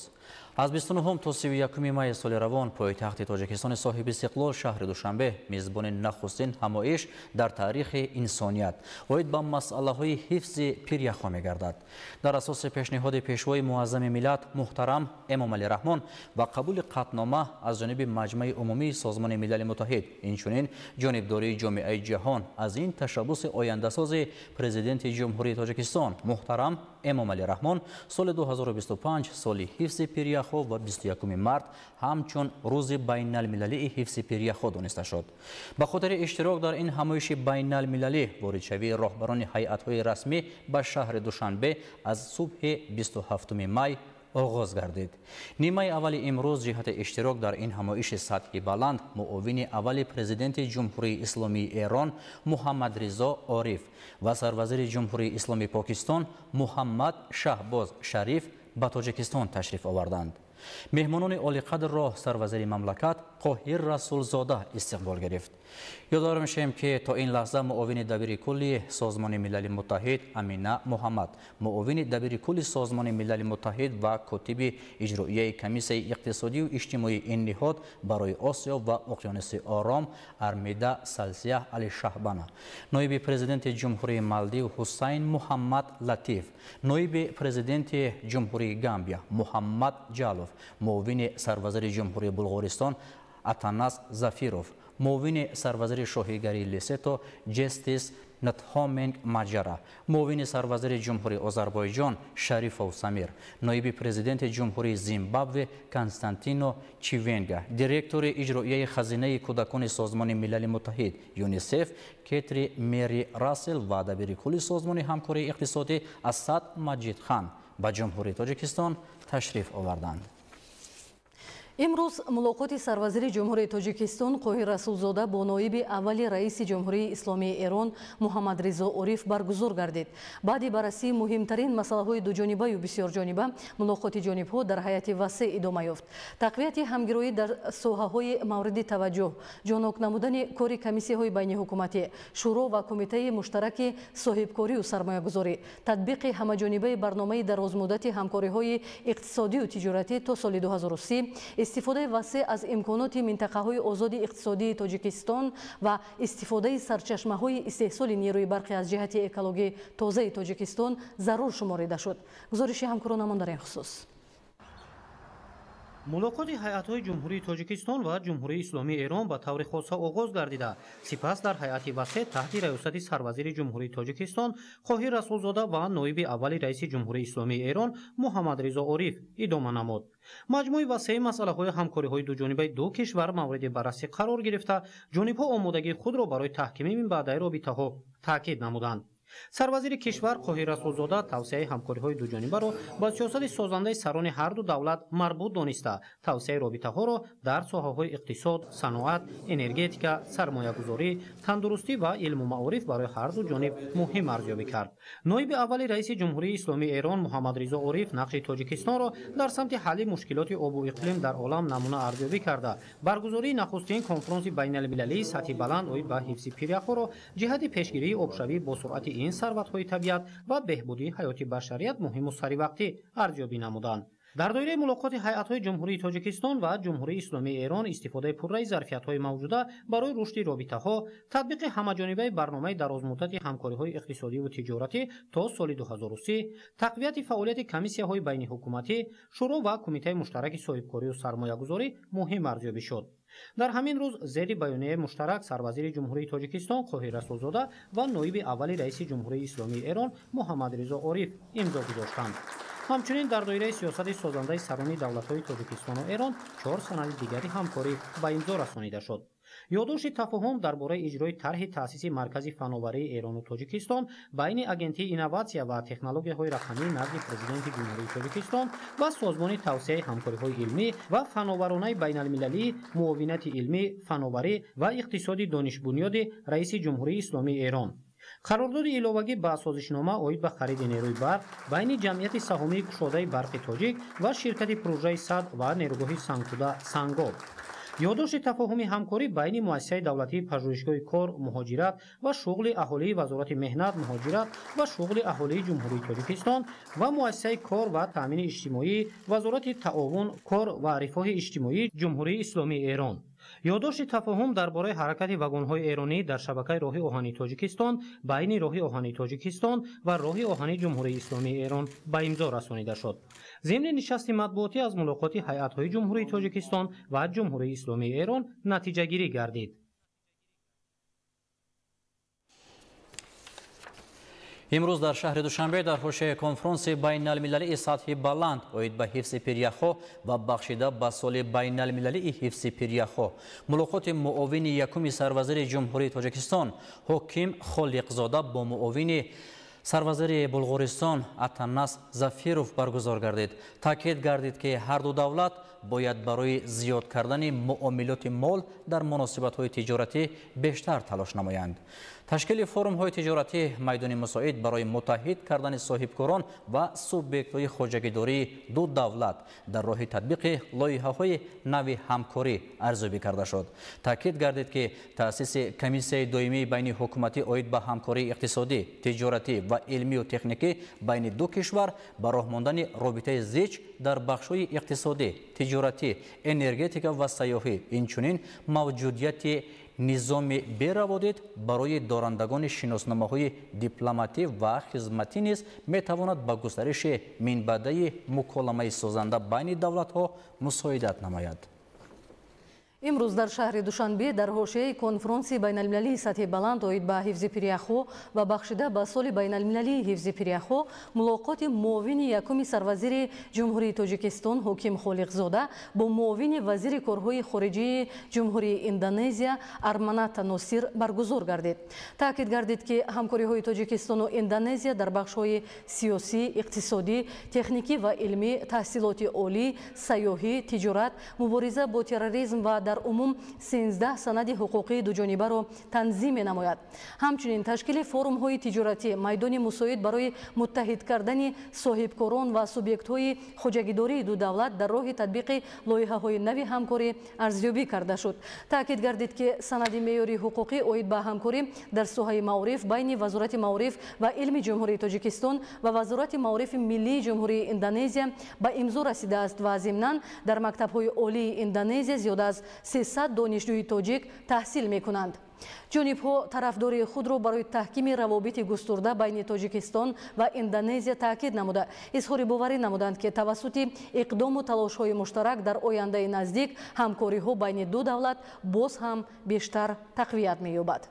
Аз 29 то 31 майи соли равон пойтахти Тоҷикистони соҳиби истиқлол шаҳри Душанбе мизбони нахустин ҳамоиш дар таърихи инсоният оид ба масъалаҳои ҳифзи пиряхҳо мегардад. Дар асоси пешниҳоди пешвои муаззами миллат муҳтарам Эмомалӣ Раҳмон ва қабули қатънома аз ҷониби Маҷмаи умумии Созмони Милали Муттаҳид, инчунин ҷонибдории ҷомеаи ҷаҳон аз ин ташаббуси ояндасози Президенти Ҷумҳурии Тоҷикистон муҳтарам Эмомалӣ Раҳмон соли 2025 соли ҳифзи пиряхҳо ва 21 март ҳамчун рӯзи байналмилалии ҳифзи пиряхҳо дониста шуд. Ба хотири иштирок дар ин ҳамоиши байналмилалӣ воридшавии роҳбарони ҳайатҳои расмӣ ба шаҳри Душанбе аз субҳи 27 май оғоз гардид. Нимаи аввали имрӯз ҷиҳати иштирок дар ин ҳамоиши сатҳи баланд муовини аввали Президенти Ҷумҳурии Исломии Эрон Муҳаммадризо Ориф ва сарвазири Ҷумҳурии Исломии Покистон Муҳаммад Шаҳбоз Шариф ба Тоҷикистон ташриф оварданд. Меҳмонони олиқадрро сарвазири мамлакат Қоҳир Расулзода истиқбол гирифт. Ёдовар мешавем, ки то ин лаҳза муовини дабири кулли Созмони Милали Муттаҳид Амина Муҳаммад, муовини дабири кулли Созмони Милали Муттаҳид ва котиби иҷроияи Комиссияи иқтисодию иҷтимоии ин ниҳод барои Осиё ва Уқёнуси Ором Армида Салсия Алишаҳбана, ноиби президенти Ҷумҳурии Малдив Ҳусайн Муҳаммад Латиф, ноиби президенти Ҷумҳурии Гамбия Муҳаммад Ҷалов, муовини сарвазири Ҷумҳурии Булғористон Атанас Зафиров, муовини сарвазири шоҳигарии Лесето Ҷестис Натхоменг Маҷара, муовини сарвазири Ҷумҳурии Озарбойҷон Шарифов Самир, ноиби президенти Ҷумҳурии Зимбабве Константино Чивенга, директори иҷроияи хазинаи кӯдакони Созмони Милали Муттаҳид ЮНИСЕФ Кетри Мери Рассел ва дабири кулли Созмони ҳамкории иқтисодӣ Асад Маҷидхан ба Ҷумҳурии Тоҷикистон ташриф оварданд. Имрӯз мулоқоти сарвазири Ҷумҳурии Тоҷикистон Қоҳир Расулзода бо ноиби аввали раиси Ҷумҳурии Исломии Эрон Муҳаммадризо Ориф баргузор гардид. Баъди баррасии муҳимтарин масъалаҳои дуҷонибаю бисёрҷониба мулоқоти ҷонибҳо дар ҳайати васеъ идома ёфт. Тақвияти ҳамгироӣ дар соҳаҳои мавриди таваҷҷӯҳ, ҷонок намудани кори комиссияҳои байниҳукуматӣ, шӯро ва кумитаи муштараки соҳибкорию сармоягузорӣ, татбиқи ҳамаҷонибаи барномаи дарозмуддати ҳамкориҳои иқтисодию тиҷоратӣ то соли 2030, истифодаи васеъ аз имконоти минтақаҳои озоди иқтисодии Тоҷикистон ва истифодаи сарчашмаҳои истеҳсоли нерӯи барқи аз ҷиҳати экологии тозаи Тоҷикистон зарур шуморида шуд. Гузориши ҳамкоронамон дар ин хусус. Мулоқоти ҳайатҳои Ҷумҳурии Тоҷикистон ва Ҷумҳурии Исломии Эрон ба таври хоса оғоз гардида, сипас дар ҳайати васеъ таҳти раёсати сарвазири Ҷумҳурии Тоҷикистон Қоҳир Расулзода ва ноиби аввали раиси Ҷумҳурии Исломии Эрон Муҳаммадризо Ориф идома намуд. Маҷмӯи васеи масъалаҳои ҳамкориҳои дуҷонибаи ду кишвар мавриди баррасӣ қарор гирифта, ҷонибҳо омодагии худро барои таҳкими минбаъдаи робитаҳо таъкид намуданд. Сарвазири кишвар Қоҳир Расулзода тавсияи ҳамкориҳои дуҷонибаро ба сиёсати созандаи сарони ҳарду давлат марбут дониста, тавсияи робитаҳоро дар соҳаҳои иқтисод, саноат, энергетика, сармоягузорӣ, тандурустӣ ва илму маориф барои ҳарду ҷониб муҳим арзёбӣ кард. Ноиби аввали раиси Ҷумҳурии Исломии Эрон Муҳаммадризо Ориф нақши Тоҷикистонро дар самти ҳалли мушкилоти обу иқлим дар олам намуна арзёбӣ карда, баргузории нахустин конфронси байналмилалии сатҳи баланд оид ба ҳифзи пиряхҳоро ҷиҳати пешгирии обшавӣ бо суръати ин сарватҳои табиат ва беҳбудии ҳаёти башарият муҳиму саривақтӣ арзёбӣ намуданд. Дар доираи мулоқоти ҳайатҳои Ҷумҳурии Тоҷикистон ва Ҷумҳурии Исломии Эрон истифодаи пурраи зарфиятҳои мавҷуда барои рушди робитаҳо, татбиқи ҳамаҷонибаи барномаи дарозмуддати ҳамкориҳои иқтисодиву тиҷоратӣ то соли 2030, тақвияти фаъолияти комиссияҳои байниҳукуматӣ, шӯро ва кумитаи муштараки соҳибкорию сармоягузорӣ муҳим арзёбӣ шуд. Дар ҳамин рӯз зери баёнияи муштарак сарвазири Ҷумҳурии Тоҷикистон Қоҳир Расулзода ва ноиби аввали раиси Ҷумҳурии Исломии Эрон Муҳаммадризо Ориф имзо гузоштанд. Ҳамчунин дар доираи сиёсати созандаи сарони давлатҳои Тоҷикистону Эрон 4 санади дигари ҳамкорӣ ба имзо расонида шуд. Ёддошти тафоҳум дар бораи иҷрои тарҳи таъсиси Маркази фановарии Эрону Тоҷикистон байни Агентии инноватсия ва технологияҳои рақамӣ назди Президенти Ҷумҳурии Тоҷикистон ва Созмони тавсеаи ҳамкориҳои илмӣ ва фановаронаи байналмилалии Муовинати илмӣ, фановарӣ ва иқтисоди донишбунёди Раиси Ҷумҳурии Исломии Эрон. Қарордоди иловагӣ ба созишнома оид ба хариди нерӯи барқ байни Ҷамъияти саҳомии кушодаи барқи тоҷик ва ширкати Пурӯжаи сад ва нерӯгоҳи Сангтуда Сангоб. Ёддошти тафоҳуми ҳамкорӣ байни Муассисаи давлатии пажӯҳишгоҳи кор, муҳоҷират ва шуғли аҳолии Вазорати меҳнат, муҳоҷират ва шуғли аҳолии Ҷумҳурии Тоҷикистон ва Муассисаи кор ва таъмини иҷтимоӣ Вазорати таовун, кор ва рифоҳи иҷтимоии Ҷумҳурии Исломии Эрон. Ёддошти тафоҳум дар бораи ҳаракати вагонҳои эронӣ дар шабакаи роҳи оҳани Тоҷикистон байни роҳи оҳани Тоҷикистон ва роҳи оҳани Ҷумҳурии Исломии Эрон ба имзо расонида шуд. Зимни нишасти матбуотӣ аз мулоқоти ҳайатҳои Ҷумҳурии Тоҷикистон ва Ҷумҳурии Исломии Эрон натиҷагирӣ гардид. Имрӯз дар шаҳри Душанбе дар ҳошияи конфронси байналмилалии сатҳи баланд оид ба ҳифзи пиряхҳо ва бахшида ба соли байналмилалии ҳифзи пиряхҳо мулоқоти муовини якуми сарвазири Ҷумҳурии Тоҷикистон Ҳоким Холиқзода бо муовини сарвазири Булғористон Атанас Зафиров баргузор гардид. Таъкид гардид, ки ҳарду давлат бояд барои зиёд кардани муомилоти мол дар муносибатҳои тиҷоратӣ бештар талош намоянд. Ташкили форумҳои тиҷоратӣ майдони мусоид барои муттаҳид кардани соҳибкорон ва субъектҳои хоҷагидории ду давлат дар роҳи татбиқи лоиҳаҳои нави ҳамкорӣ арзёбӣ карда шуд. Таъкид гардид, ки таъсиси комиссияи доимии байниҳукуматӣ оид ба ҳамкории иқтисодӣ, тиҷоратӣ ва илмию техникӣ байни ду кишвар ба роҳ мондани робитаи зич дар бахшҳои иқтисодӣ, тиҷоратӣ, энергетика ва сайёҳӣ, инчунин мавҷудияти низоми бераводид барои дорандагони шиносномаҳои дипломатӣ ва хизматӣ низ метавонад ба густариши минбаъдаи муколамаи созанда байни давлатҳо мусоидат намояд. Имрӯз дар шаҳри Душанбе дар ҳошияи конфронси байналмилалии сатҳи баланд оид ба ҳифзи пиряхҳо ва бахшида ба соли байналмилалии ҳифзи пиряхҳо мулоқоти муовини якуми сарвазири Ҷумҳурии Тоҷикистон Ҳоким Холиқзода бо муовини вазири корҳои хориҷии Ҷумҳурии Индонезия Арманата Носир баргузор гардид. Таъкид гардид, ки ҳамкориҳои Тоҷикистону Индонезия дар бахшҳои сиёсӣ, иқтисодӣ, техникӣ ва илмӣ, таҳсилоти олӣ, сайёҳӣ, тиҷорат, мубориза бо терроризм ва дар умум 13 санади ҳуқуқии дуҷонибаро танзим менамояд. Ҳамчунин ташкили форумҳои тиҷоратӣ майдони мусоид барои муттаҳид кардани соҳибкорон ва субъектҳои хоҷагидории ду давлат дар роҳи татбиқи лоиҳаҳои нави ҳамкорӣ арзёбӣ карда шуд. Таъкид гардид, ки санади меъёри ҳуқуқӣ оид ба ҳамкорӣ дар соҳаи маориф байни Вазорати маориф ва илми Ҷумҳурии Тоҷикистон ва Вазорати маорифи миллии Ҷумҳурии Индонезия ба имзо расидааст ва зимнан дар мактабҳои олии Индонезия зиёда аз 300 донишҷӯи тоҷик таҳсил мекунанд. Ҷонибҳо тарафдории худро барои таҳкими равобити густурда байни Тоҷикистон ва Индонезия таъкид намуда, изҳори боварӣ намуданд, ки тавассути иқдому талошҳои муштарак дар ояндаи наздик ҳамкориҳо байни ду давлат боз ҳам бештар тақвият меёбад.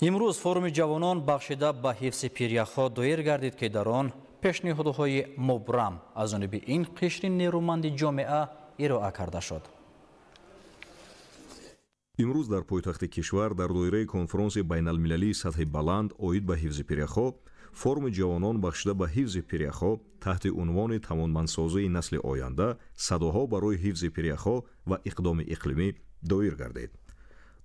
Имрӯз форуми ҷавонон бахшида ба ҳифзи пиряхҳо доир гардид, ки дар он пешниҳодҳои мубрам аз ҷониби ин қишри нерӯманди ҷомеа ироа карда шуд. Имрӯз дар пойтахти кишвар дар доираи конфронси байналмилалии сатҳи баланд оид ба ҳифзи пиряхҳо форуми ҷавонон бахшида ба ҳифзи пиряхҳо таҳти унвони тавонмандсозии насли оянда садоҳо барои ҳифзи пиряхҳо ва иқдоми иқлимӣ доир гардид.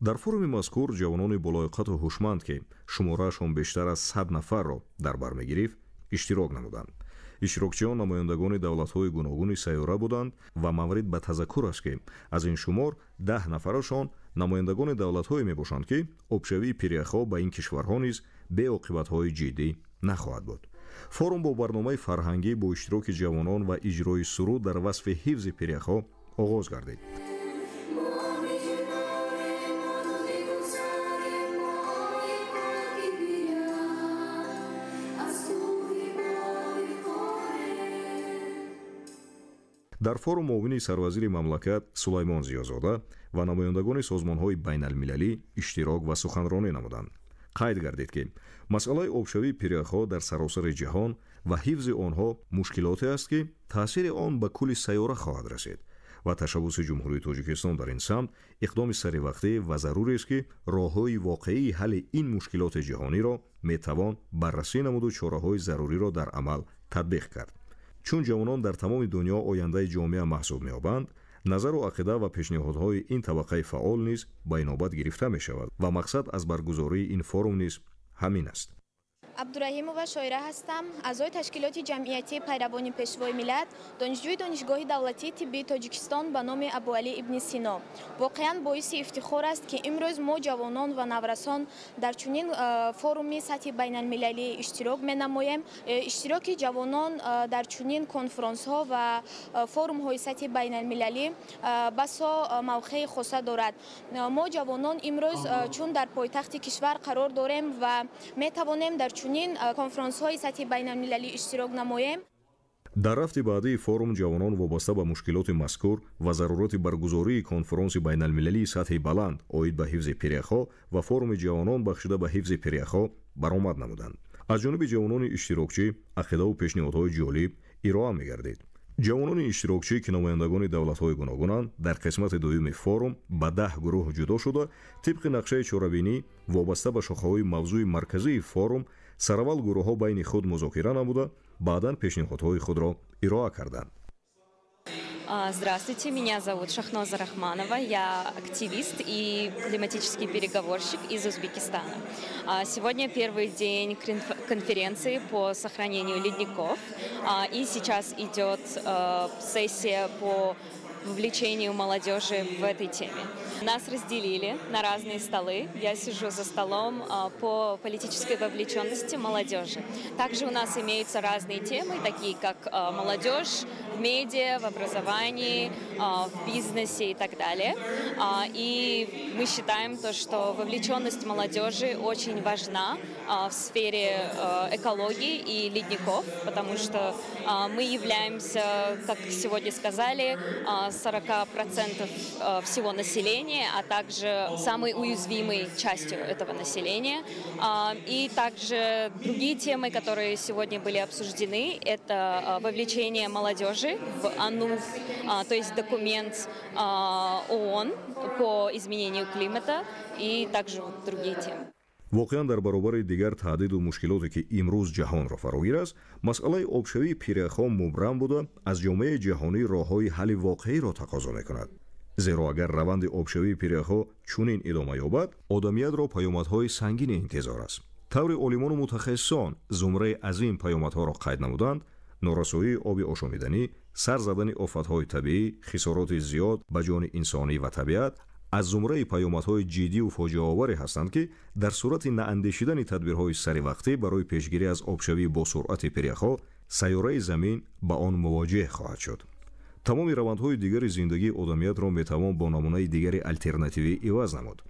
Дар форуми мазкур ҷавонони болоиқату ҳушманд, ки шумораашон бештар аз 100 нафарро дар бар мегирифт, иштирок намуданд. Иштирокчиён намояндагони давлатҳои гуногуни сайёра буданд ва маврид ба тазаккур аст, ки аз ин шумор 10 нафарашон намояндагони давлатҳое мебошанд, ки обшавии пиряхҳо ба ин кишварҳо низ беоқибатҳои ҷиддӣ нахоҳад буд. Форум бо барномаи фарҳангӣ бо иштироки ҷавонон ва иҷрои суруд дар васфи ҳифзи пиряхҳо оғоз гардид. Дар форум муовини сарвазири мамлакат Сулаймон Зиёзода ва намояндагони созмонҳои байналмилалӣ иштирок ва суханронӣ намуданд. Қайд гардид, ки масъалаи обшавии пиряхҳо дар саросари ҷаҳон ва ҳифзи онҳо мушкилоте аст, ки таъсири он ба кулли сайёра хоҳад расид ва ташаббуси Ҷумҳурии Тоҷикистон дар ин самт иқдоми саривақтӣ ва зарурест, ки роҳҳои воқеии ҳалли ин мушкилоти ҷаҳониро метавон баррасӣ намуду чораҳои заруриро дар амал татбиқ кард. Чун ҷавонон дар тамоми дунё ояндаи ҷомеа маҳсуб меёбанд, назару ақида ва пешниҳодҳои ин табақаи фаъол низ ба инобат гирифта мешавад ва мақсад аз баргузории ин форум низ ҳамин аст. Абдураҳимова Шоира ҳастам, аъзои ташкилоти ҷамъиятии пайравони Пешвои миллат, донишҷӯи Донишгоҳи давлатии тиббии Тоҷикистон ба номи Абуалӣ ибни Сино. Воқеан боиси ифтихор аст, ки имрӯз мо ҷавонон ва наврасон дар чунин форуми сатҳи байналмилалӣ иштирок менамоем. Иштироки ҷавонон дар чунин конфронсҳо ва форумҳои сатҳи байналмилалӣ басо мавқеи хоса дорад. Мо ҷавонон имрӯз чун дар пойтахти кишвар қарор дорем ва метавонем дар чунин конфронсҳои сатҳи байналмилалӣ иштирок намоем. Дар рафти баъдии форум ҷавонон вобаста ба мушкилоти мазкур ва зарурати баргузории конфронси байналмилалии сатҳи баланд оид ба ҳифзи пиряхҳо ва форуми ҷавонон бахшида ба ҳифзи пиряхҳо баромад намуданд. Аз ҷониби ҷавонони иштирокчӣ ақидаву пешниҳодҳои ҷолиб ироа мегардид. Ҷавонони иштирокчӣ, ки намояндагони давлатҳои гуногунанд, дар қисмати дуюми форум ба 10 гурӯҳ ҷудо шуда, тибқи нақшаи чорабинӣ вобаста ба шохаҳои мавзӯи марказии форум сараввал гурӯҳҳо байни худ музокира намуда, баъдан пешниҳодҳои худро ироа карданд. Здравствуйте, меня зовут Шахноза Рахманова, я активист и климатический переговорщик из Узбекистана. Сегодня первый день конференции по сохранению ледников, и сейчас идет сессия по вовлечению молодежи в этой теме. Нас разделили на разные столы. Я сижу за столом по политической вовлеченности молодежи. Также у нас имеются разные темы, такие как молодежь в медиа, в образовании, в бизнесе и так далее. И мы считаем то, что вовлеченность молодежи очень важна в сфере экологии и ледников, потому что мы являемся, как сегодня сказали, 40% всего населения, а также самой уязвимой частью этого населения. И также другие темы, которые сегодня были обсуждены, это вовлечение молодежи в АНУФ, то есть документ ООН по изменению климата, и также другие темы. Воқеан, дар баробари дигар таҳдиду мушкилоте, ки имрӯз ҷаҳонро фарогир аст, масъалаи обшавии пиряхҳо мубрам буда, аз ҷомеаи ҷаҳонӣ роҳҳои ҳалли воқеиро тақозо мекунад. Зеро агар раванди обшавии пиряхҳо чунин идома ёбад, одамиятро паёмадҳои сангине интизор аст. Таври олимону мутахассисон зумраи азим паёмадҳоро қайд намуданд: норасоии оби ошомиданӣ, сар задани офатҳои табиӣ, хисороти зиёд ба ҷони инсонӣ ва табиат аз зумраи паёмадҳои ҷиддиву фоҷиаоваре ҳастанд, ки дар сурати наандешидани тадбирҳои саривақтӣ барои пешгирӣ аз обшавии босуръати пиряхҳо сайёраи замин ба он мувоҷеҳ хоҳад шуд. Тамоми равандҳои дигари зиндагии одамиятро метавон бо намунаи дигари алтернативӣ иваз намуд.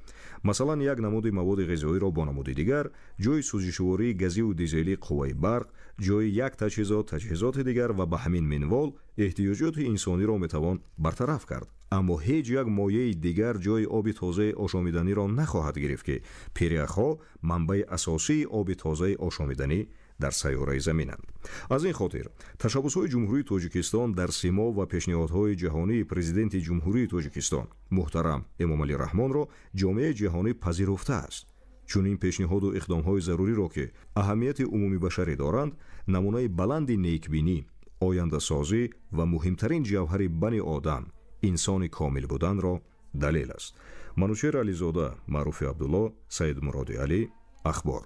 Масалан, як намуди маводи ғизоиро бо намуди дигар, ҷои сӯзишвории газиву дизелӣ қувваи барқ, ҷои як таҷҳизот таҷҳизоти дигар ва ба ҳамин минвол эҳтиёҷоти инсониро метавон бартараф кард. Аммо ҳеҷ як мояи дигар ҷои оби тозаи ошомиданиро нахоҳад гирифт, ки пиряхҳо манбаи асосии оби тозаи ошомиданӣ дар сайёраи заминанд. Аз ин хотир ташаббусҳои Ҷумҳурии Тоҷикистон дар симо ва пешниҳодҳои ҷаҳонии Президенти Ҷумҳурии Тоҷикистон муҳтарам Эмомалӣ Раҳмонро ҷомеаи ҷаҳонӣ пазируфтааст. Чунин пешниҳоду иқдомҳои заруриро, ки аҳамияти умумибашарӣ доранд, намунаи баланди некбинӣ, ояндасозӣ ва муҳимтарин ҷавҳари бани одам, инсони комил буданро далел аст. Манучер Ализода, Маъруфи Абдулло, Саидмуроди Алӣ, Ахбор.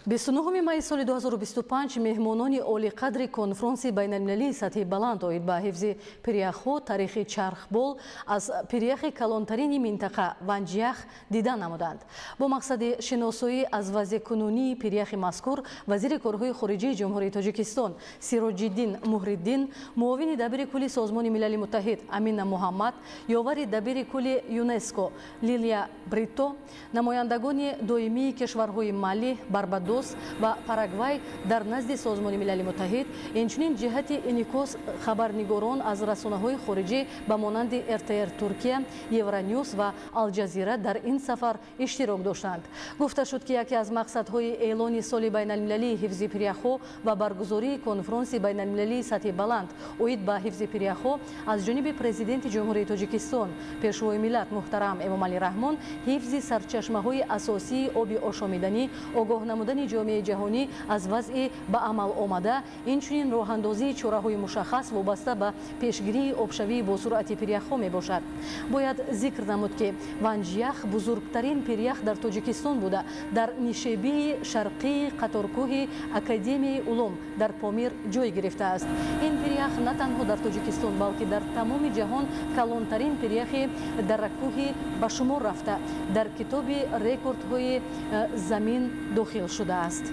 29 майи соли 2025 меҳмонони олиқадри конфронси байналмилалии сатҳи баланд оид ба ҳифзи пиряхҳо таърихи чархбол аз пиряхи калонтарини минтақа Ванҷях дида намуданд. Бо мақсади шиносоӣ аз вазъи кунунии пиряхи мазкур вазири корҳои хориҷии Ҷумҳурии Тоҷикистон Сироҷиддин Муҳриддин, муовини дабири кулли Созмони Милали Муттаҳид Амина Муҳаммад, ёвари дабири кулли ЮНЕСКО Лилия Брито, намояндагони доимии кишварҳои Мали, Барбадос ва Парагвай дар назди Созмони Милали Муттаҳид, инчунин ҷиҳати инъикос хабарнигорон аз расонаҳои хориҷӣ ба монанди РТР Туркия, Евронюс ва Алҷазира дар ин сафар иштирок доштанд. Гуфта шуд, ки яке аз мақсадҳои эълони соли байналмилалии ҳифзи пиряхҳо ва баргузории конфронси байналмилалии сатҳи баланд оид ба ҳифзи пиряхҳо аз ҷониби Президенти Ҷумҳурии Тоҷикистон Пешвои миллат муҳтарам Эмомалӣ Раҳмон ҳифзи сарчашмаҳои асосии оби ошомиданӣ, огоҳ намудани ҷомеаи ҷаҳонӣ аз вазъи ба амал омада, инчунин роҳандозии чораҳои мушаххас вобаста ба пешгирии обшавии босуръати пиряхҳо мебошад. Бояд зикр намуд, ки Ванҷях бузургтарин пирях дар Тоҷикистон буда, дар нишебии шарқии қаторкӯҳи Академияи улум дар Помир ҷой гирифтааст. Ин пирях на танҳо дар Тоҷикистон, балки дар тамоми ҷаҳон калонтарин пиряхи даракӯҳӣ ба шумор рафта, дар китоби рекордҳои замин дохил шудааст.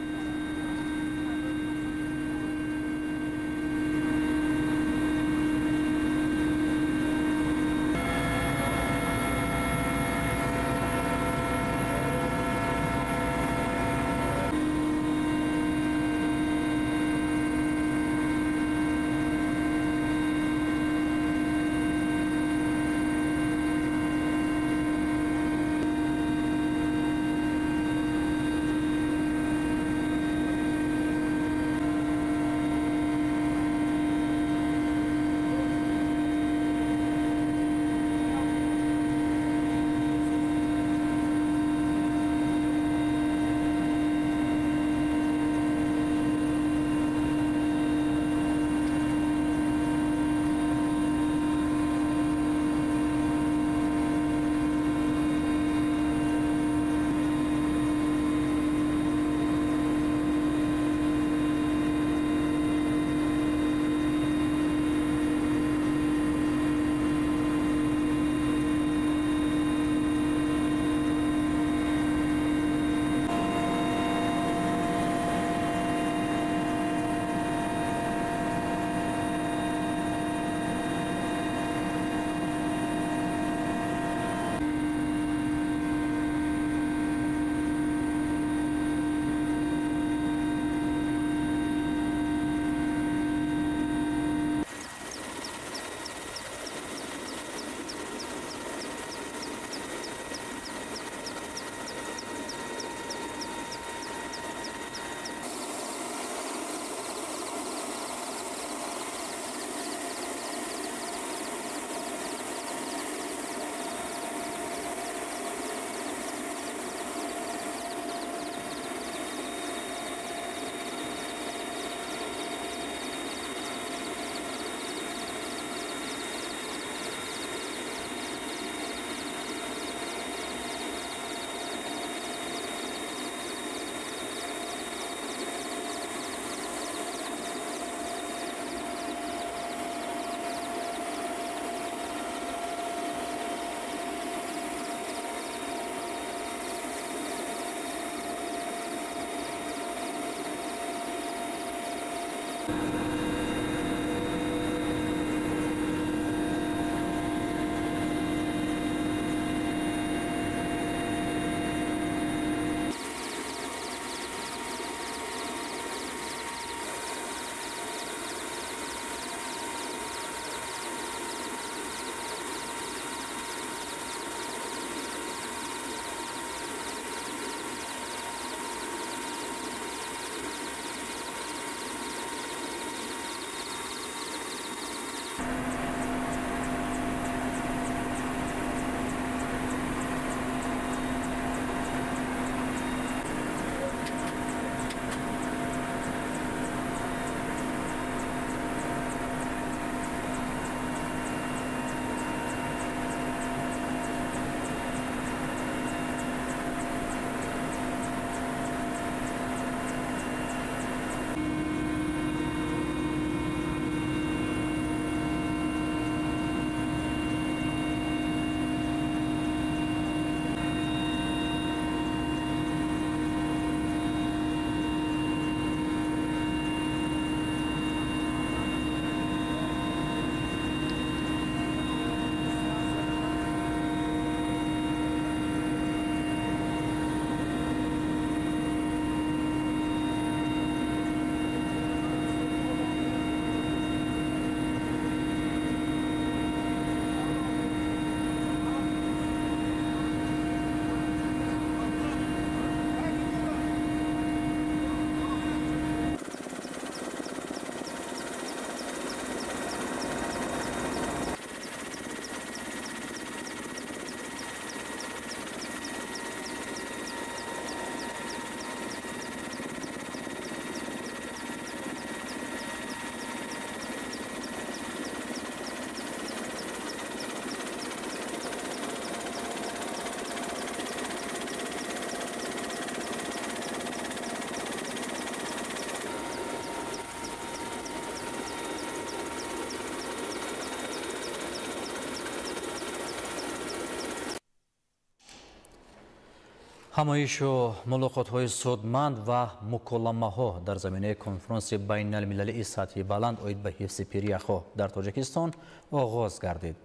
Ҳамоишу мулоқотҳои судманд ва муколамаҳо дар заминаи конфронси байналмилалии сатҳи баланд оид ба ҳифзи пиряхҳо дар Тоҷикистон оғоз гардид.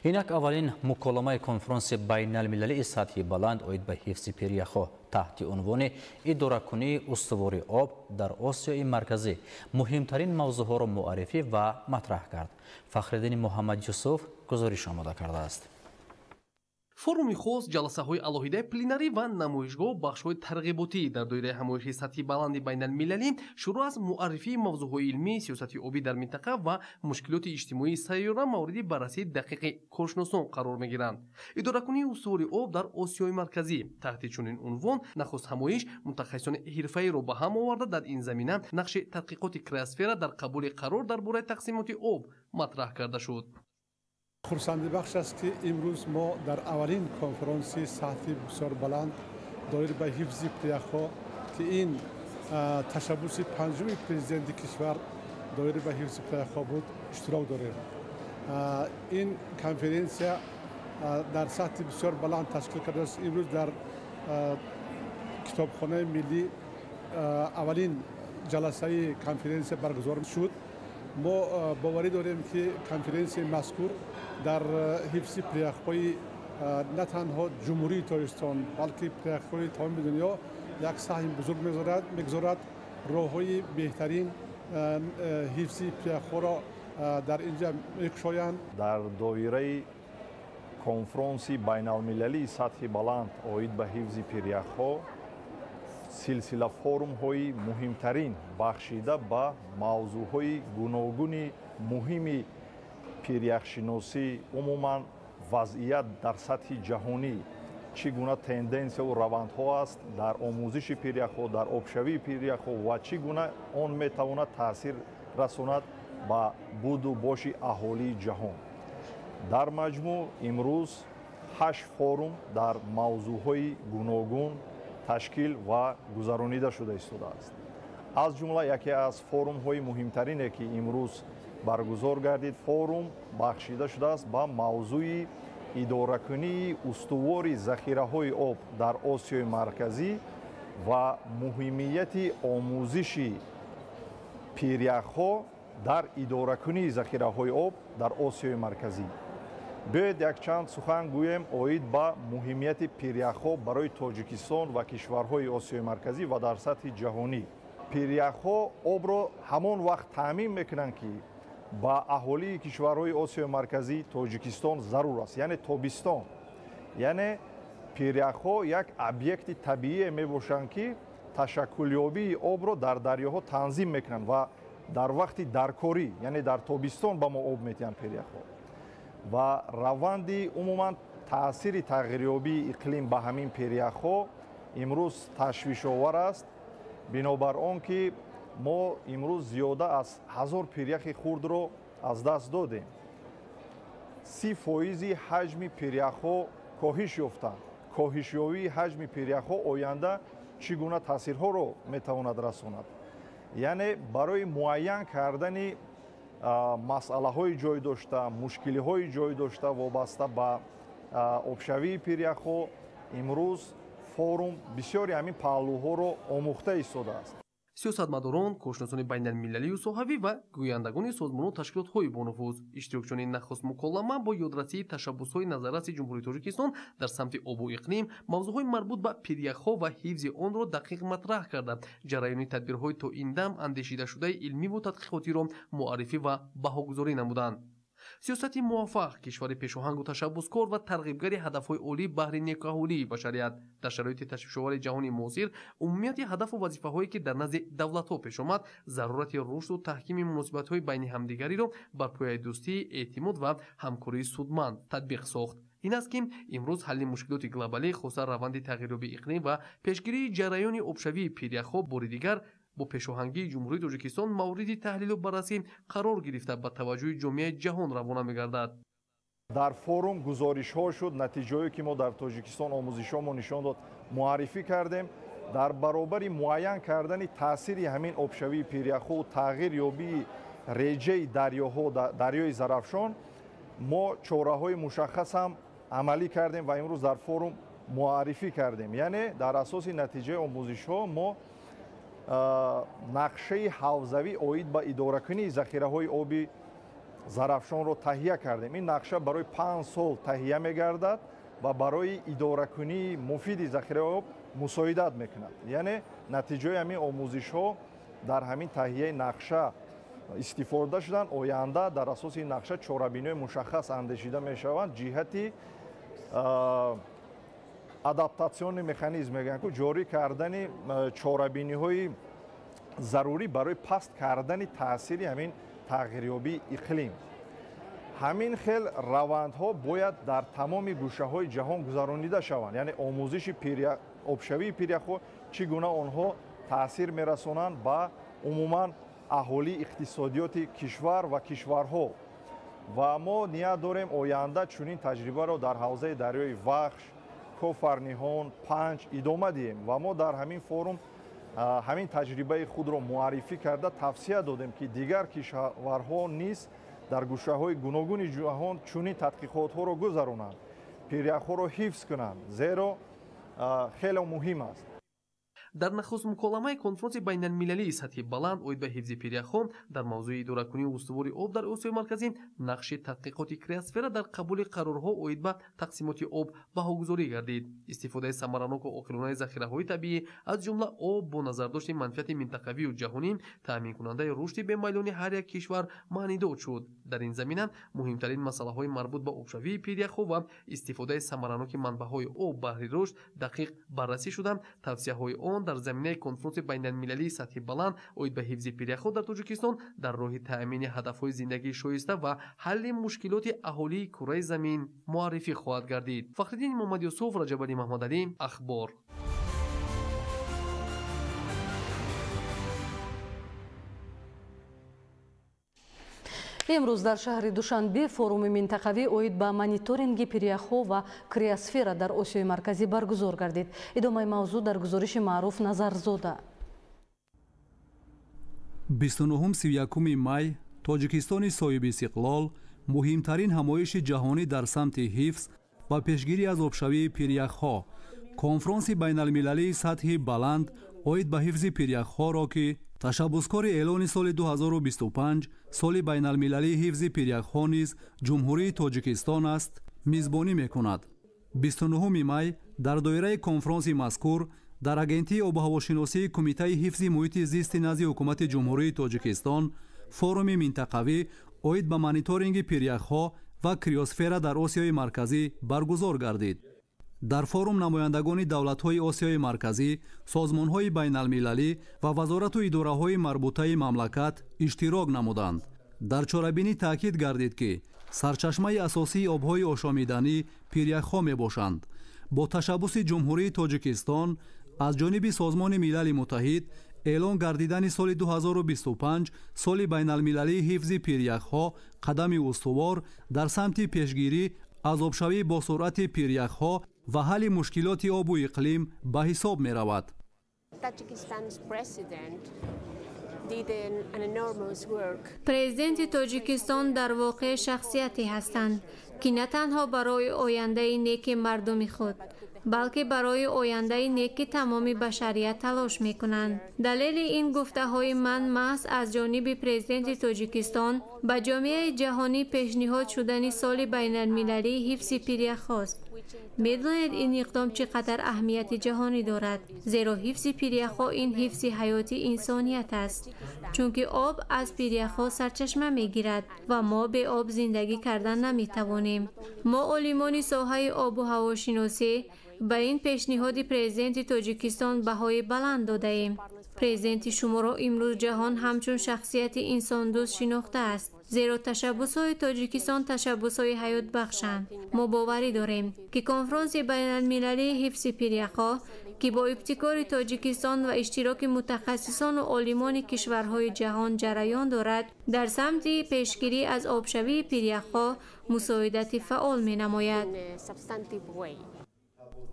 Инак аввалин муколамаи конфронси байналмилалии сатҳи баланд оид ба ҳифзи пиряхҳо таҳти унвони идоракунии устувори об дар Осиёи Марказӣ муҳимтарин мавзӯъҳоро муаррифӣ ва матраҳ кард. Фахриддини Муҳаммад Юсуф гузориш омода кардааст. Форуми хос, ҷаласаҳои алоҳидаи пленарӣ ва намоишгоҳ бахшҳои тарғиботӣ дар доираи ҳамоиши сатҳи баланди байналмилалӣ шурӯъ аз муаррифии мавзӯъҳои илмӣ, сиёсати обӣ дар минтақа ва мушкилоти иҷтимоии сайёра мавриди баррасии дақиқи коршиносон қарор мегиранд. Идоракунии устувори об дар Осиёи Марказӣ таҳти чунин унвон нахуст ҳамоиш мутахассисони ҳирфаиро ба ҳам оварда, дар ин замина нақши тадқиқоти криосфера дар қабули қарор дар бораи тақсимоти об матраҳ карда шуд. Хурсандибахш аст, ки имрӯз мо дар аввалин конфронси сатҳи бисёр баланд доир ба ҳифзи пиряхҳо, ки ин ташаббуси панҷуми президенти кишвар доир ба ҳифзи пиряхҳо буд, иштирок дорем. Ин конференсия дар сатҳи бисёр баланд ташкил кардааст. Имрӯз дар китобхонаи миллӣ аввалин ҷаласаи конференсия баргузор шуд. Мо боварӣ дорем, ки конференсияи мазкур дар ҳифзи пиряхҳои на танҳо Ҷумҳурии Тоҷикистон, балки пиряхҳои тамоми дунё як саҳми бузург мегузорад. Роҳҳои беҳтарин ҳифзи пиряхҳоро дар инҷа мекушоянд. Дар доираи конфронси байналмилалии сатҳи баланд оид ба ҳифзи пиряхҳо силсила форумҳои муҳимтарин бахшида ба мавзӯъҳои гуногуни муҳими пиряхшиносӣ, умуман вазъият дар сатҳи ҷаҳонӣ, чӣ гуна тенденсияву равандҳо аст дар омӯзиши пиряхҳо, дар обшавии пиряхҳо ва чӣ гуна он метавонад таъсир расонад ба буду боши аҳолии ҷаҳон. Дар маҷмӯъ имрӯз 8 форум дар мавзӯъҳои гуногун ташкил ва гузаронида шуда истодааст. Аз ҷумла яке аз форумҳои муҳимтарине, ки имрӯз баргузор гардид, форум бахшида шудааст ба мавзӯи идоракунии устувори захираҳои об дар Осиёи Марказӣ ва муҳимияти омӯзиши Пиряхҳо дар идоракунии захираҳои об дар Осиёи Марказӣ. Биёед якчанд сухан гӯем оид ба муҳимияти пиряхҳо барои Тоҷикистон ва кишварҳои Осиёи Марказӣ ва дар сатҳи ҷаҳонӣ. Пиряхҳо обро ҳамон вақт таъмин мекунанд, ки ба аҳолии кишварҳои Осиёи Марказӣ, Тоҷикистон зарур аст, яъне тобистон. Яъне пиряхҳо як объекти табиие мебошанд, ки ташаккулёбии обро дар дарёҳо танзим мекунанд ва дар вақти даркорӣ, яъне дар тобистон ба мо об метиҳанд пиряхҳо. Ва раванди умуман таъсири тағйирёбии иқлим ба ҳамин пиряхҳо имрӯз ташвишовар аст, бинобар он ки мо имрӯз зиёда аз 1000 пиряхи хурдро аз даст додем. 30% ҳаҷми пиряхҳо коҳиш ёфтанд. Коҳишёбии ҳаҷми пиряхҳо оянда чӣ гуна таъсирҳоро метавонад расонад? Яъне барои муайян кардани масъалаҳои ҷой дошта, мушкилиҳои ҷой дошта вобаста ба обшавии пиряхҳо имрӯз форум бисёри ҳамин паҳлӯҳоро омӯхта истодааст. Сиёсатмадорон, коршиносони байналмилалию соҳавӣ ва гӯяндагони созмону ташкилотҳои бонуфуз, иштирокчиёни нахуст муколама бо ёдрасии ташаббусҳои назарраси Ҷумҳурии Тоҷикистон дар самти обу иқлим, мавзӯъҳои марбут ба пиряхҳо ва ҳифзи онро дақиқ матраҳ карда, ҷараёни тадбирҳои то ин дам андешидашудаи илмиву тадқиқотиро муаррифӣ ва баҳогузорӣ намуданд. Сиёсати муваффақ, кишвари пешоҳангу ташаббускор ва тарғибгари ҳадафҳои олӣ баҳри некаҳолии башарият дар шароити ташвишовари ҷаҳони муосир, умумияти ҳадафу вазифаҳое ки дар назди давлатҳо пеш омад, зарурати рушду таҳкими муносибатҳои байни ҳамдигариро бар пояи дӯстӣ, эътимод ва ҳамкории судманд татбиқ сохт. Ин аст ки имрӯз ҳалли мушкилоти глобалӣ, хоса раванди тағйирёбии иқлим ва пешгирии ҷараёни обшавии пиряхҳо бори дигар бо пешоҳангии Ҷумҳурии Тоҷикистон мавриди таҳлилу баррасӣ қарор гирифта, ба таваҷҷӯҳи ҷомеаи ҷаҳон равона мегардад. Дар форум гузоришҳо шуд, натиҷаҳое ки мо дар Тоҷикистон омӯзишҳомо нишон дод муаррифӣ кардем. Дар баробари муайян кардани таъсири ҳамин обшавии пиряхҳо тағйир ёбии реҷаи дарёҳо, дарёи Зарафшон, мо чораҳои мушаххас ҳам амалӣ кардем ва имрӯз дар форум муаррифӣ кардем. Яъне дар асоси натиҷаи омӯзишҳо мо нақшаи ҳавзавӣ оид ба идоракунии захираҳои оби Зарафшонро таҳия кардем. Ин нақша барои 5 сол таҳия мегардад ва барои идоракунии муфиди захираҳои об мусоидат мекунад. Яъне натиҷаи ҳамин омӯзишҳо дар ҳамин таҳияи нақша истифода шуданд. Оянда дар асоси ин нақша чорабиниҳои мушаххас андешида мешаванд ҷиҳати адаптатсиони механизм, мегӯянд ку, ҷорӣ кардани чорабиниҳои зарурӣ барои паст кардани таъсири ҳамин тағйирёбии иқлим. Ҳамин хел равандҳо бояд дар тамоми гӯшаҳои ҷаҳон гузаронида шаванд. Яъне омӯзиши обшавии пиряхҳо чӣ гуна онҳо таъсир мерасонанд ба умуман аҳолии иқтисодиёти кишвар ва кишварҳо. Ва мо ният дорем оянда чунин таҷрибаро дар ҳавзаи дарёи Вахш, Кофарниҳон, Панҷ идома диҳем. Ва мо дар ҳамин форум ҳамин таҷрибаи худро муаррифӣ карда тавсия додем, ки дигар кишварҳо низ дар гӯшаҳои гуногуни ҷаҳон чунин тадқиқотҳоро гузаронанд, пиряхҳоро ҳифз кунанд, зеро хеле муҳим аст. Дар нахуст муколамаи конфронси байналмилалии сатҳи баланд оид ба ҳифзи пиряхҳо дар мавзӯи идоракунии устувори об дар Осиёи Марказӣ, нақши тадқиқоти криосфера дар қабули қарорҳо оид ба тақсимоти об баҳогузорӣ гардид. Истифодаи самараноку оқилонаи захираҳои табиӣ, аз ҷумла об, бо назардошти манфиати минтақавию ҷаҳонӣ, таъминкунандаи рушди бемайлони ҳар як кишвар маънидод шуд. Дар ин замина муҳимтарин масъалаҳои марбут ба обшавии пиряхҳо ва истифодаи самараноки манбаъҳои об баҳри рушд дақиқ баррасӣ шуданд. Тавсияҳои он дар заминаи конфронси байналмилалии сатҳи баланд оид ба ҳифзи пиряхҳо дар Тоҷикистон дар роҳи таъмини ҳадафҳои зиндагии шоиста ва ҳалли мушкилоти аҳолии кураи замин муаррифӣ хоҳад гардид. Фахриддин Муҳаммадюсуф, Раҷабалӣ Маҳмадалӣ, Ахбор. Имрӯз дар шаҳри Душанбе форуми минтақавӣ оид ба мониторинги пиряхҳо ва криосфера дар Осиёи Марказӣ баргузор гардид. Идомаи мавзӯъ дар гузориши Маъруф Назарзода. 29-31 май Тоҷикистони соҳиби истиқлол муҳимтарин ҳамоиши ҷаҳонӣ дар самти ҳифз ва пешгирӣ аз обшавии пиряхҳо, конфронси байналмилалии сатҳи баланд оид ба ҳифзи пиряхҳоро, ки Ташаббускори эълони соли 2025 соли байналмилалии ҳифзи пиряхҳо низ Ҷумҳурии Тоҷикистон аст, мизбонӣ мекунад. 29 май дар доираи конфронси мазкур дар Агентии обуҳавошиносии Кумитаи ҳифзи муҳити зисти назди Ҳукумати Ҷумҳурии Тоҷикистон форуми минтақавӣ оид ба мониторинги пиряхҳо ва криосфера дар Осиёи Марказӣ баргузор гардид. Дар форум намояндагони давлатҳои Осиёи Марказӣ, созмонҳои байналмилалӣ ва вазорату идораҳои марбутаи мамлакат иштирок намуданд. Дар чорабинӣ таъкид гардид, ки сарчашмаи асосии обҳои ошомиданӣ пиряхҳо мебошанд. Бо ташаббуси Ҷумҳурии Тоҷикистон аз ҷониби Созмони Милали Муттаҳид эълон гардидани соли 2025 соли байналмилалии ҳифзи пиряхҳо қадами устувор дар самти пешгирӣ аз обшавии босуръати пиряхҳо ва ҳалли мушкилоти обу иқлим ба ҳисоб меравад. Президенти Тоҷикистон дар воқеъ шахсияте ҳастанд, ки на танҳо барои ояндаи неки мардуми худ, балки барои ояндаи неки тамоми башарият талош мекунанд. Далели ин гуфтаҳои ман маҳз аз ҷониби президенти Тоҷикистон ба ҷомеаи ҷаҳонӣ пешниҳод шудани соли байналмилалии ҳифзи пиряхҳост. Медонед, ин иқдом чӣ қадар аҳамияти ҷаҳонӣ дорад, зеро ҳифзи пиряхҳо ин ҳифзи ҳаёти инсоният аст, чунки об аз пиряхҳо сарчашма мегирад ва мо бе об зиндагӣ кардан наметавонем. Мо олимони соҳаи обу ҳавошиносӣ ба ин пешниҳоди президенти Тоҷикистон баҳои баланд додаем. Президенти шуморо имрӯз ҷаҳон ҳамчун шахсияти инсондӯст шинохтааст, зеро ташаббусҳои Тоҷикистон ташаббусҳои ҳаётбахшанд. Мо боварӣ дорем, ки конфронси байналмилалии ҳифзи пиряхҳо, ки бо ибтикори Тоҷикистон ва иштироки мутахассисону олимони кишварҳои ҷаҳон ҷараён дорад, дар самти пешгирӣ аз обшавии пиряхҳо мусоидати фаъол менамояд.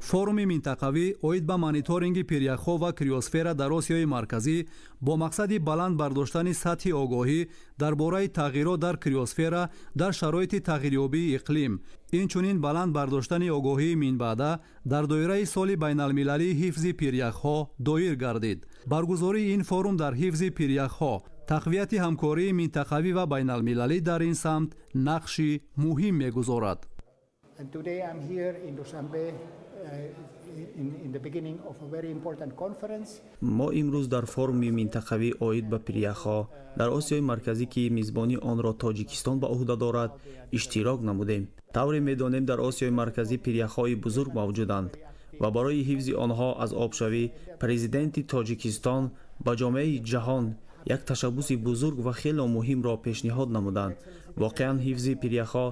Форуми минтақавӣ оид ба мониторинги пиряхҳо ва криосфера дар Осиёи Марказӣ бо мақсади баланд бардоштани сатҳи огоҳӣ дар бораи тағйирот дар криосфера дар шароити тағйирёбии иқлим, инчунин баланд бардоштани огоҳии минбаъда дар доираи соли байналмилалии ҳифзи пиряхҳо доир гардид. Баргузории ин форум дар ҳифзи пиряхҳо, тақвияти ҳамкории минтақавӣ ва байналмилалӣ дар ин самт нақши муҳим мегузорад. Мо имрӯз дар форуми минтақавӣ оид ба пиряхҳо дар Осиёи Марказӣ, ки мизбонии онро Тоҷикистон ба ӯҳда дорад, иштирок намудем. Тавре медонем, дар Осиёи Марказӣ пиряхҳои бузург мавҷуданд ва барои ҳифзи онҳо аз обшавӣ президенти Тоҷикистон ба ҷомеаи ҷаҳон як ташаббуси бузург ва хело муҳимро пешниҳод намуданд. Воқеан ҳифзи пиряхҳо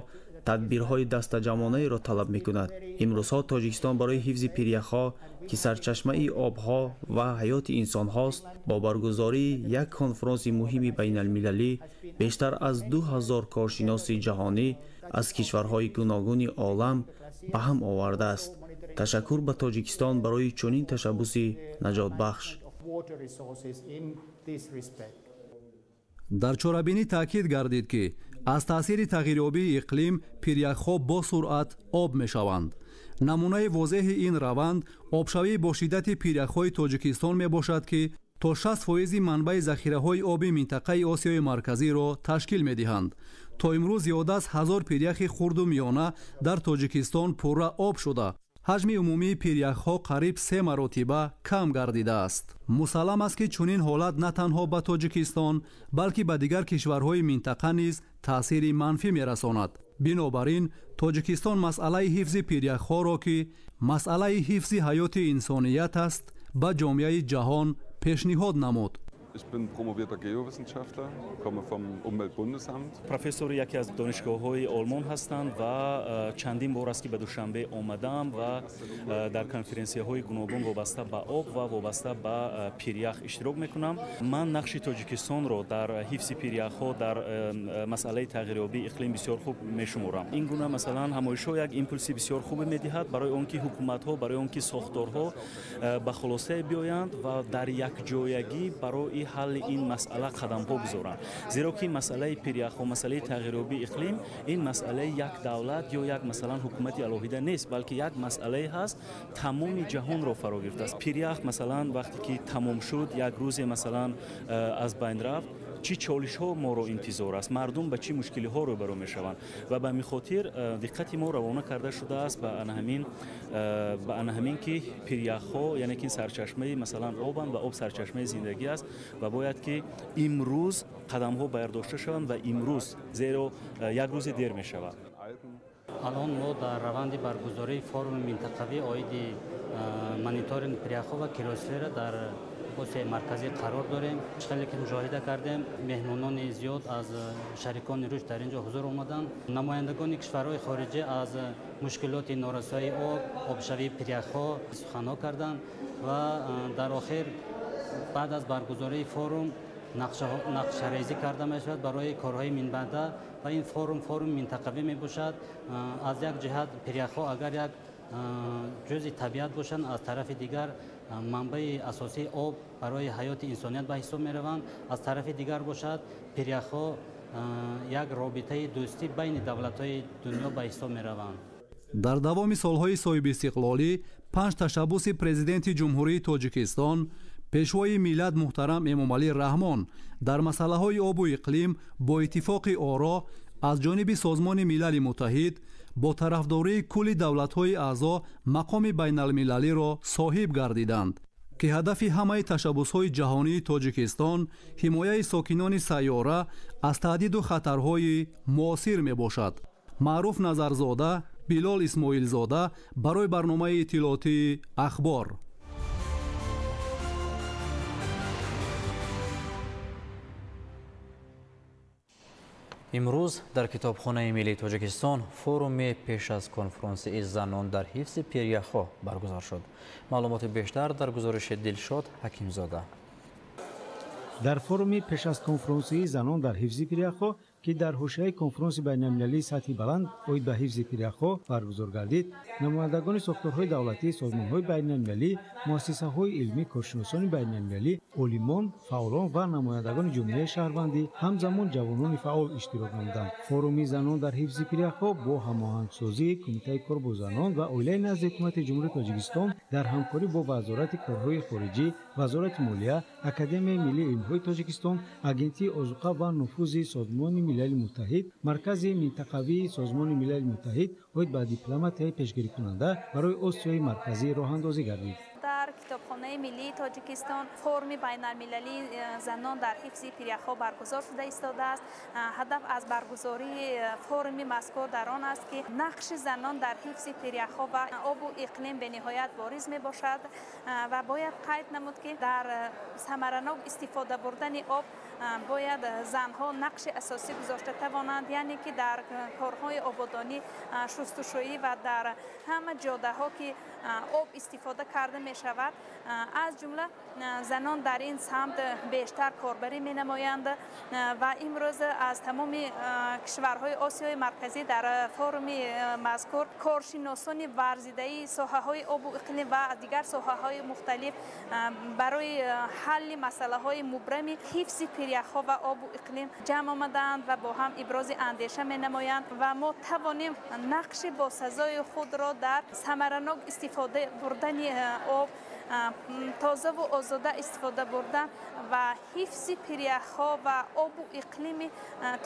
тадбирҳои дастаҷамъонаеро талаб мекунад. Имрӯзҳо Тоҷикистон барои ҳифзи пиряхҳо, ки сарчашмаи обҳо ва ҳаёти инсонҳост, бо баргузории як конфронси муҳими байналмилалӣ бештар аз 2000 коршиноси ҷаҳонӣ аз кишварҳои гуногуни олам ба ҳам овардааст. Ташаккур ба Тоҷикистон барои чунин ташаббуси наҷотбахш. Дар чорабинӣ таъкид гардид, ки аз таъсири тағйирёбии иқлим пиряхҳо бо суръат об мешаванд. Намунаи возеҳи ин раванд обшавии бо шиддати пиряхҳои Тоҷикистон мебошад, ки то 60% манбаи захираҳои оби минтақаи Осиёи Марказиро ташкил медиҳанд. То имрӯз зиёда аз 1000 пиряхи хурду миёна дар Тоҷикистон пурра об шуда, ҳаҷми умумии пиряхҳо қариб 3 маротиба кам гардидааст. Мусаллам аст, ки чунин ҳолат на танҳо ба Тоҷикистон, балки ба дигар кишварҳои минтақа низ таъсири манфӣ мерасонад. Бинобар ин Тоҷикистон масъалаи ҳифзи пиряхҳоро, ки масъалаи ҳифзи ҳаёти инсоният аст, ба ҷомеаи ҷаҳон пешниҳод намуд. Ich bin promovierter Geowissenschaftler, komme vom Umweltbundesamt. Профессори яке аз донишгоҳҳои Олмон ҳастанд ва чандин бор аст, ки ба Душанбе омадам ва дар конференсияҳои гуногун вобаста ба об ва вобаста ба пирях иштирок мекунам. Ман нақши Тоҷикистонро дар ҳифзи пиряхҳо дар масъалаи тағйирёбии иқлим бисёр хуб мешуморам. Ин гуна масалан ҳамоишҳо як импулси бисёр хубе медиҳад барои он ки ҳукуматҳо, барои он ки сохторҳо ба хулосае биёянд ва дар якҷоягӣ барои барои ҳалли ин масъала қадамҳо гузоранд. Зеро ки масъалаи пиряхҳо, масъалаи тағйирёбии иқлим ин масъалаи як давлат ё як масалан ҳукумати алоҳида нест, балки як масъалае ҳаст тамоми ҷаҳонро фаро гирифтааст. Пирях масалан вақте ки тамом шуд, як рӯзе масалан аз байн рафт, чӣ чолишҳо моро интизор аст, мардум ба чӣ мушкилиҳо рӯбарӯ мешаванд ва ба ҳамин хотир диққати мо равона карда шудааст ба ана ҳамин ки пиряхҳо, яъне ки сарчашмаи масалан обанд ва об сарчашмаи зиндагӣ аст ва бояд ки имрӯз қадамҳо бардошта шаванд ва имрӯз, зеро як рӯзе дер мешавад. Алон мо дар раванди баргузории форуми минтақавӣ оиди мониторинг пиряхҳо ва криосфера дар Осиёи Марказӣ қарор дорем. Чӣ хеле ки мушоҳида кардем, меҳмонони зиёд аз шарикони рушд дар ин ҷо ҳузур омаданд. Намояндагони кишварҳои хориҷӣ аз мушкилоти норасоии об, обшавии пиряхҳо суханҳо карданд ва дар охир баъд аз баргузории форум нақшарезӣ карда мешавад барои корҳои минбаъда ва ин форум форуми минтақавӣ мебошад. Аз як ҷиҳат пиряхҳо агар як ҷузъи табиат бошанд, аз тарафи дигар манбаи асосии об барои ҳаёти инсоният ба ҳисоб мераванд. Аз тарафи дигар бошад, пиряхҳо як робитаи дӯстӣ байни давлатҳои дунё ба ҳисоб мераванд. Дар давоми солҳои соҳибистиқлолӣ 5 ташаббуси президенти Ҷумҳурии Тоҷикистон, Пешвои миллат муҳтарам Эмомалӣ Раҳмон дар масъалаҳои обу иқлим бо иттифоқи оро аз ҷониби Созмони Милали Муттаҳид бо тарафдории кулли давлатҳои аъзо мақоми байналмилалиро соҳиб гардиданд, ки ҳадафи ҳамаи ташаббусҳои ҷаҳонии Тоҷикистон ҳимояи сокинони сайёра аз таҳдиду хатарҳои муосир мебошад. Маъруф Назарзода, Билол Исмоилзода барои барномаи иттилоотии Ахбор. Имрӯз дар Китобхонаи миллии Тоҷикистон форуми пеш аз конфронсии занон дар ҳифзи пиряхҳо баргузор шуд. Маълумоти бештар дар гузориши Дилшод Ҳакимзода. Дар форуми пеш аз конфронсии занон дар ҳифзи пиряхҳо, ки дар ҳошияи конфронси байналмилалии сатҳи баланд оид ба ҳифзи пиряхҳо баргузор гардид, намояндагони сохторҳои давлатӣ, созмонҳои байналмилалӣ, муассисаҳои илмӣ, коршиносони байналмилалӣ, олимон, фаъолон ва намояндагони ҷомеаи шаҳрвандӣ, ҳамзамон ҷавонони фаъол иштирок намуданд. Форуми занон дар ҳифзи пиряхҳо бо ҳамоҳангсозии Кумитаи кор бо занон ва оилаи назди Ҳукумати Ҷумҳурии Тоҷикистон дар ҳамкорӣ бо Вазорати корҳои хориҷӣ, Вазорати молия, Академияи миллии илмҳои Тоҷикистон, Агентии озуқа ва нуфузи Созмони Милали Муттаҳид, Маркази минтақавии Созмони Милали Муттаҳид оид ба дипломатияи пешгирикунанда барои Осиёи Марказӣ роҳандозӣ гардид. Дар Китобхонаи миллии Тоҷикистон форуми байналмилалии занон дар ҳифзи пиряхҳо баргузор шуда истодааст. Ҳадаф аз баргузории форуми мазкур дар он аст, ки нақши занон дар ҳифзи пиряхҳо ва обу иқлим бениҳоят бориз мебошад ва бояд қайд намуд, ки дар самаранок истифода бурдани об бояд занҳо нақши асосӣ гузошта тавонанд, яъне ки дар корҳои ободонӣ, шустушӯӣ ва дар ҳама ҷодаҳо ки об истифода карда мешавад, аз ҷумла занон дар ин самт бештар корбарӣ менамоянд ва имрӯз аз тамоми кишварҳои Осиёи Марказӣ дар форуми мазкур коршиносони варзидаи соҳаҳои обу иқлим ва дигар соҳаҳои мухталиф барои ҳалли масъалаҳои мубрами ҳифзи пиряхҳо ва обу иқлим ҷамъ омадаанд ва бо ҳам ибрози андеша менамоянд ва мо тавонем нақши босазои худро дар самаранок истифода бурдани об, тозаву озода истифода бурдан ва ҳифзи пиряхҳо ва обу иқлими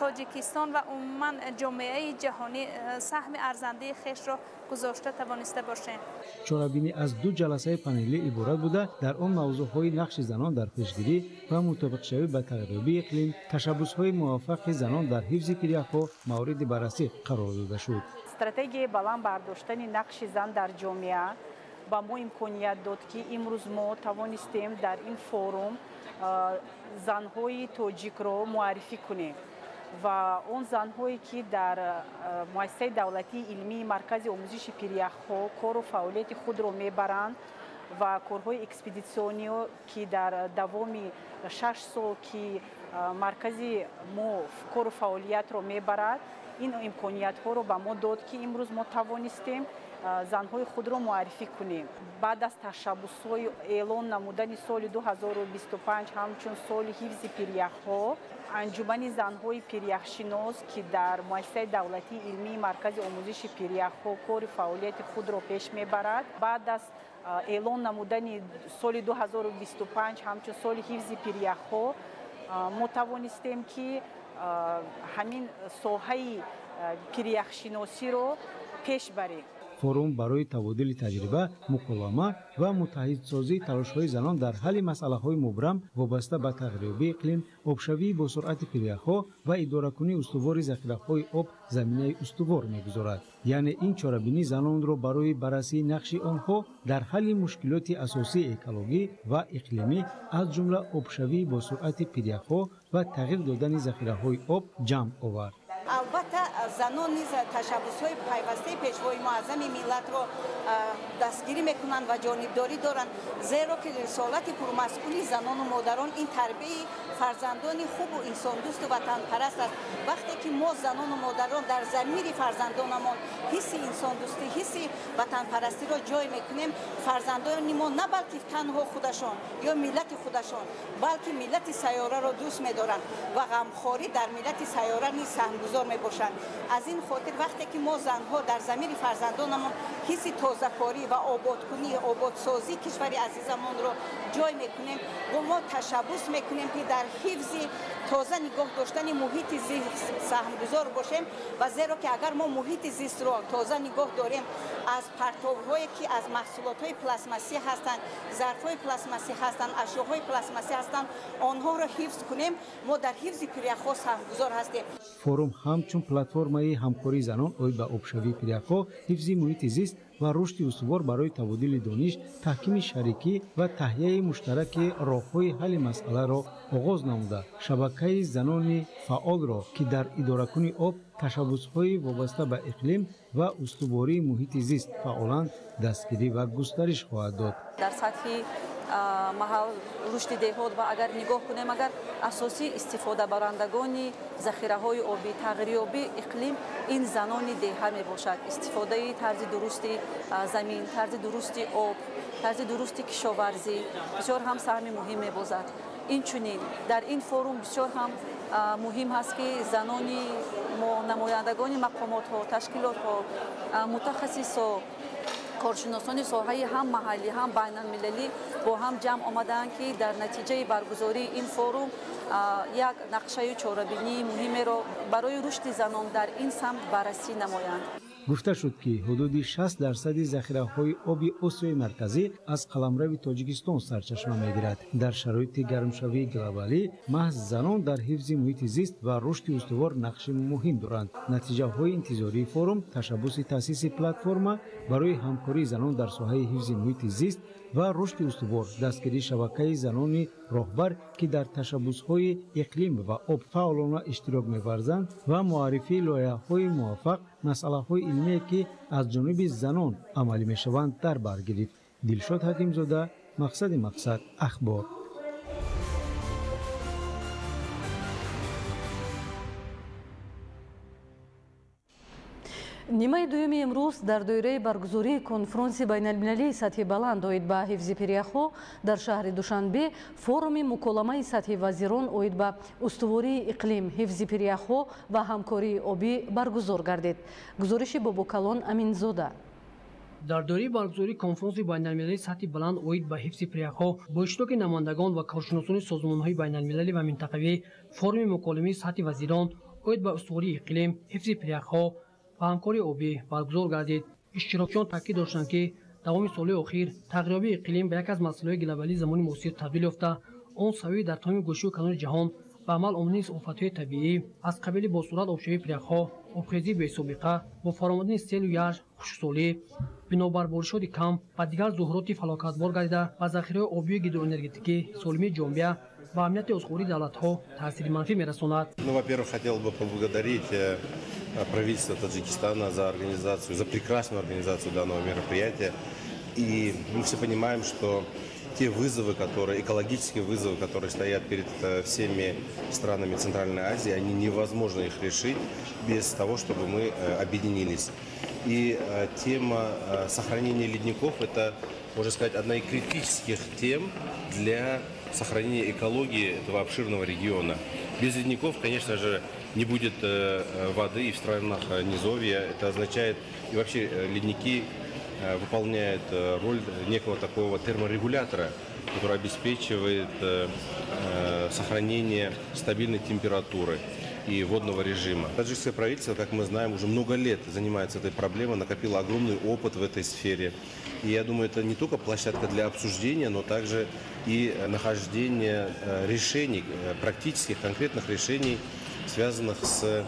Тоҷикистон ва умуман ҷомеаи ҷаҳонӣ саҳми арзандаи хешро гузошта тавониста бошем. Чорабинӣ аз 2 ҷаласаи панелӣ иборат буда, дар он мавзӯъҳои нақши занон дар пешгирӣ ва мутобиқшавӣ ба тағйирёбии иқлим, ташаббусҳои муваффақи занон дар ҳифзи пиряхҳо мавриди баррасӣ қарор дода шуд. Стратегияи баланд бардоштани нақши зан дар ҷомеа ба мо имконият дод, ки имрӯз мо тавонистем дар ин форум занҳои тоҷикро муаррифӣ кунем ва он занҳое, ки дар муассисаи давлатии илмии Маркази омӯзиши пиряхҳо кору фаъолияти худро мебаранд ва корҳои экспедитсиониё, ки дар давоми 6 сол, ки маркази мо кору фаъолиятро мебарад, ин имкониятҳоро ба мо дод, ки имрӯз мо тавонистем Занҳои худро муаррифӣ кунем. Баъд аз ташаббусҳои эълон намудани соли 2025 ҳамчун соли ҳифзи пиряхҳо, анҷумани занҳои пиряхшинос, ки дар муассисаи давлатии илмии маркази омӯзиши пиряхҳо кори фаъолияти худро пеш мебарад, баъд аз эълон намудани соли 2025 ҳамчун соли ҳифзи пиряхҳо, мо тавонистем, ки ҳамин соҳаи пиряхшиносиро пеш барем. Форум барои табодули таҷриба, муколама ва муттаҳидсозии талошҳои занон дар ҳалли масъалаҳои мубрам вобаста ба тағйирёбии иқлим, обшавии босуръати пиряхҳо ва идоракунии устувори захираҳои об заминаи устувор мегузорад. Яъне ин чорабинӣ занонро барои баррасии нақши онҳо дар ҳалли мушкилоти асосии экологӣ ва иқлимӣ, аз ҷумла обшавии босуръати пиряхҳо ва тағйир додани захираҳои об ҷамъ овард. Албатта, занон низ ташаббусҳои пайвастаи Пешвои муаззами миллатро дастгирӣ мекунанд ва ҷонибдорӣ доранд, зеро ки рисолати пурмасъули занону модарон ин тарбияи фарзандони хубу инсондӯсту ватанпараст аст. Вақте ки мо, занону модарон, дар замири фарзандонамон ҳисси инсондӯстӣ, ҳисси ватанпарастиро ҷой мекунем, фарзандони мо на балки танҳо худашон ё миллати худашон, балки миллати сайёраро дӯст медоранд ва ғамхорӣ дар миллати сайёра низ саҳмгузор мебошанд. Аз ин хотир, вақте ки мо, занҳо, дар замири фарзандонамон ҳисси тозакорӣ ва ободкунӣ, ободсозии кишвари азизамонро ҷой мекунем, бо мо ташаббус мекунем, ки дар ҳифзи тоза нигоҳ доштани муҳити зист саҳмгузор бошем. Ва зеро ки агар мо муҳити зистро тоза нигоҳ дорем, аз партовҳое, ки аз маҳсулотҳои пластмассӣ ҳастанд, зарфҳои пластмассӣ ҳастанд, ашёҳои пластмассӣ ҳастанд, онҳоро ҳифз кунем, мо дар ҳифзи пиряхҳо саҳмгузор ҳастем. Форум ҳамчун платформаи ҳамкории занон оид ба обшавии пиряхҳо, ҳифзи муҳити зист ва рушди устувор барои табодули дониш, таҳкими шарикӣ ва таҳияи муштараки роҳҳои ҳалли масъаларо оғоз намуда, шабакаи занони фаъолро, ки дар идоракунии об, ташаббусҳои вобаста ба иқлим ва устувории муҳити зист фаъоланд, дастгирӣ ва густариш хоҳад дод. Дар сатҳи маҳал, рушди деҳот ва агар нигоҳ кунем, агар асосии истифодабарандагони захираҳои обӣ, тағйирёбии иқлим ин занони деҳа мебошад. Истифодаи тарзи дурусти замин, тарзи дурусти об, тарзи дурусти кишоварзӣ бисёр ҳам саҳми муҳим мебозад. Инчунин дар ин форум бисёр ҳам муҳим ҳаст, ки занони мо, намояндагони мақомотҳо, ташкилотҳо, мутахассисҳо, коршиносони соҳаи ҳам маҳаллӣ, ҳам байналмилалӣ бо ҳам ҷамъ омадаанд, ки дар натиҷаи баргузории ин форум як нақшаю чорабинии муҳимеро барои рушди занон дар ин самт баррасӣ намоянд. Гуфта шуд, ки ҳудуди 60% захираҳои оби Осиёи Марказӣ аз қаламрави Тоҷикистон сарчашма мегирад. Дар шароити гармшавии глобалӣ маҳз занон дар ҳифзи муҳити зист ва рушди устувор нақши муҳим доранд. Натиҷаҳои интизории форум, ташаббуси таъсиси платформа барои ҳамкории занон дар соҳаи ҳифзи муҳити зист ва рушди устувор, дастгирии шабакаи занони роҳбар, ки дар ташаббусҳои иқлим ва об фаъолона иштирок меварзанд, ва муаррифии лоиҳаҳои муваффақ, масъалаҳои илмие, ки аз ҷониби занон амалӣ мешаванд, дар бар гирифт. Дилшод Ҳакимзода, Мақсади мақсад, Ахбор. Нимаи дуюми имрӯз дар доираи баргузории конфронси байналмилалии сатҳи баланд оид ба ҳифзи пиряхҳо дар шаҳри Душанбе форуми муколамаи сатҳи вазирон оид ба устувории иқлим, ҳифзи пиряхҳо ва ҳамкории обӣ баргузор гардид. Гузориши Бобокалон Аминзода. Дар доираи баргузории конфронси байналмилалии сатҳи баланд оид ба ҳифзи пиряхҳо бо иштироки намояндагон ва коршиносони созмонҳои байналмилалӣ ва минтақавӣ форуми муколамаи сатҳи вазирон оид ба устувории иқлим, ҳифзи пиряхҳо ва ҳамкории обӣ баргузор гардид. Иштирокчиён таъкид доштанд, ки давоми солҳои охир тағйирёбии иқлим ба яке аз масъалаҳои глобалии замони муосир табдил ёфта, он савии дар тамоми гӯшаю канори ҷаҳон ба амал омадани офатҳои табиӣ аз қабили босуръат обшавии пиряхҳо, обхезии бесобиқа, бо фаромадани селу ярж, хушксолӣ, бинобар боришоти кам ва дигар зуҳуроти фалокатбор гардида, ба захираҳои обию гидроэнергетикӣ, солимии ҷомеа ва амнияти озуқвории давлатҳо таъсири манфӣ мерасонад. Ну, во-первых, хотел бы поблагодарить правительство Таджикистана за организацию, за прекрасную организацию данного мероприятия. И мы все понимаем, что Те вызовы, которые, экологические вызовы, которые стоят перед всеми странами Центральной Азии, они невозможно их решить без того, чтобы мы объединились. И тема сохранения ледников – это, можно сказать, одна из критических тем для сохранения экологии этого обширного региона. Без ледников, конечно же, не будет воды и в странах низовья. Это означает, и вообще ледники выполняют роль некого такого терморегулятора, который обеспечивает сохранение стабильной температуры и водного режима. Таджикское правительство, как мы знаем, уже много лет занимается этой проблемой, накопило огромный опыт в этой сфере. И я думаю, это не только площадка для обсуждения, но также и нахождение решений, практических, конкретных решений, связанных с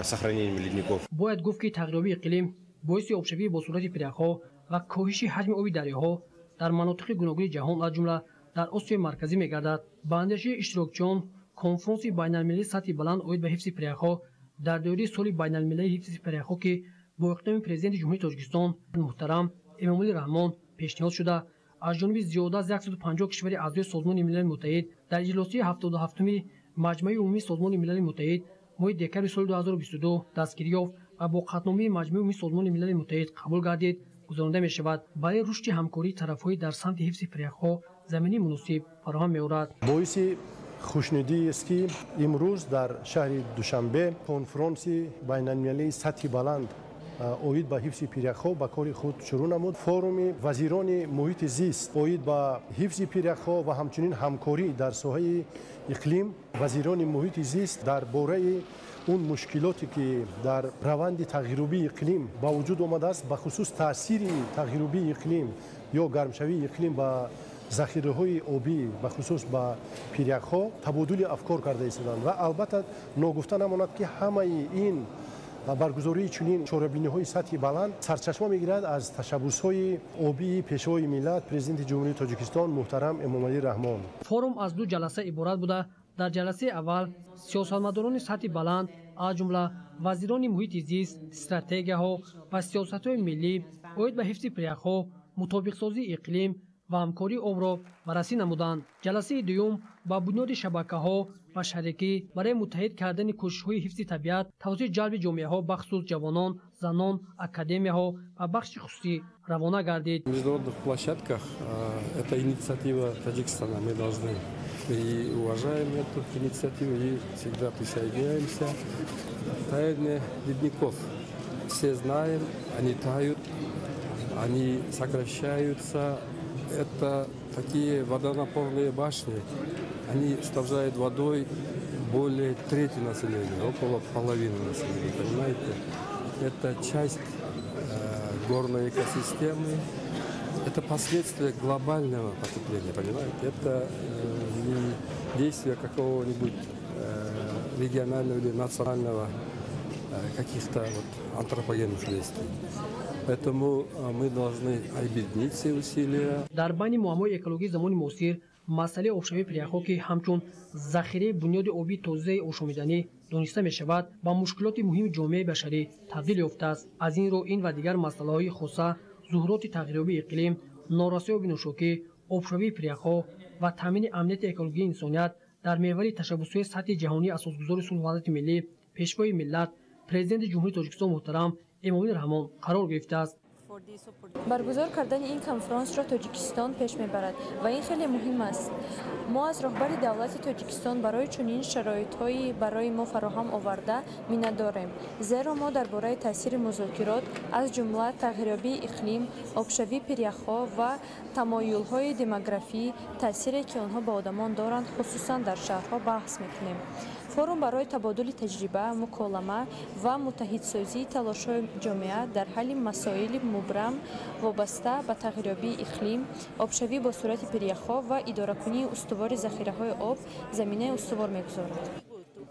сохранением ледников. Бояд гуфт, ки тағйирёбии иқлим боиси обшавии бо суръати пиряхҳо ва коҳиши ҳаҷми оби дарёҳо дар манотиқи гуногуни ҷаҳон, аз ҷумла дар Осиёи Марказӣ мегардад. Ба андешаи иштирокчиён, конфронси байналмилалии сатҳи баланд оид ба ҳифзи пиряхҳо дар доираи соли байналмилалии ҳифзи пиряхҳо, ки бо иқдоми Президенти Ҷумҳурии Тоҷикистон муҳтарам Эмомалӣ Раҳмон пешниҳод шуда, аз ҷониби зиёда аз 150 кишвари аъзои Созмони Милали Муттаҳид дар иҷлосияи 77-уми Маҷмаи Умумии Созмони Милали Муттаҳид моҳи декабри соли 2022 дастгирӣ ёфт ва бо қатъномаи Маҷмаи Умумии Созмони Милали Муттаҳид қабул гардид, гузаронида мешавад. Барои рушди ҳамкории тарафҳои дар самти ҳифзи пиряхҳо замини муносиб фароҳам меорад. Боиси хушнудиест, ки имрӯз дар шаҳри Душанбе конфронси байналмилалии сатҳи баланд оид ба ҳифзи пиряхҳо ба кори худ шурӯъ намуд. Форуми вазирони муҳити зист оид ба ҳифзи пиряхҳо ва ҳамчунин ҳамкорӣ дар соҳаи иқлим, вазирони муҳити зист дар бораи он мушкилоте, ки дар раванди тағйирёбии иқлим ба вуҷуд омадааст, бахусус таъсири тағйирёбии иқлим ё гармшавии иқлим ба захираҳои обӣ, бахусус ба пиряхҳо, табодули афкор карда истоданд. Ва албатта ногуфта намонад, ки ҳамаи ин баргузории чунин чорабиниҳои сатҳи баланд сарчашма мегирад аз ташаббусҳои обии Пешвои миллат, Президенти Ҷумҳурии Тоҷикистон муҳтарам Эмомалӣ Раҳмон. Форум аз ду ҷаласа иборат буда, дар ҷаласаи аввал сиёсатмадорони сатҳи баланд, аз ҷумла вазирони муҳити зист, стратегияҳо ва сиёсатҳои миллӣ оид ба ҳифзи пиряхҳо, мутобиқсозии иқлим ва ҳамкории обро баррасӣ намуданд. Ҷаласаи дуюм ба бунёди шабакаҳо ва шарикӣ барои муттаҳид кардани кӯшишҳои ҳифзи табиат тавассути ҷалби ҷомеаҳо, бахусус ҷавонон, занон, академияҳо ва бахши хусусӣ равона гардид. В международных площадках это инициатива Таджикистана. Мы должны и уважаем эту инициативу и всегда присоединяемся. Таяние ледников все знаем, они тают, они сокращаются. Это такие водонапорные башни, они снабжают водой более трети населения, около половины населения, понимаете? Это часть горной экосистемы, это последствия глобального потепления, понимаете? Это не действие какого-нибудь регионального или национального каких-то вот антропогенных действий. Поэтому мы должны объединить все усилия. Дар байни муаммои экологии замони муосир масъалаи обшавии пиряхҳо, ки ҳамчун захираи бунёди обии тозаи ошомиданӣ дониста мешавад, ба мушкилоти муҳими ҷомеаи башарӣ табдил ёфтааст. Аз ин рӯ ин ва дигар масъалаҳои хоса, зуҳуроти тағйирёбии иқлим, норасоии оби нӯшокӣ, обшавии пиряхҳо ва таъмини амнияти экологии инсоният дар меҳвари ташаббусҳои сатҳи ҷаҳонии асосгузори сулҳу ваҳдати миллӣ, Пешвои миллат, Президенти Ҷумҳурии Тоҷикистон муҳтарам Эмомалӣ Раҳмон қарор гирифтааст. Баргузор кардани ин конфронсро Тоҷикистон пеш мебарад ва ин хеле муҳим аст. Мо аз роҳбари давлати Тоҷикистон барои чунин шароитҳои барои мо фароҳам оварда миннатдорем, зеро мо дар бораи таъсири музокирот, аз ҷумла тағйирёбии иқлим, обшавии пиряхҳо ва тамоюлҳои демографӣ, таъсире ки онҳо ба одамон доранд, хусусан дар шаҳрҳо, баҳс мекунем. Форум барои табодули таҷриба, муколама ва муттаҳидсозии талошҳои ҷомеа дар ҳалли масоили мубрам вобаста ба тағйирёбии иқлим, обшавӣ бо суръати пиряхҳо ва идоракунии устувори захираҳои об заминаи устувор мегузорад.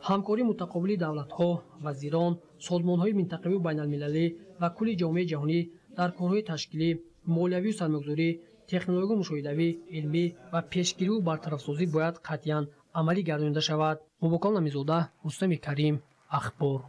Ҳамкории мутақобили давлатҳо, вазирон, созмонҳои минтақавию байналмилалӣ ва кулли ҷомеаи ҷаҳонӣ дар корҳои ташкилӣ, молиявию сармоягузорӣ, технологию мушоҳидавӣ, илмӣ ва пешгирию бартарафсозӣ бояд қатъиян амалӣ гардонида шавад. Мубокал Намизода, Рустами Карим, Ахбор.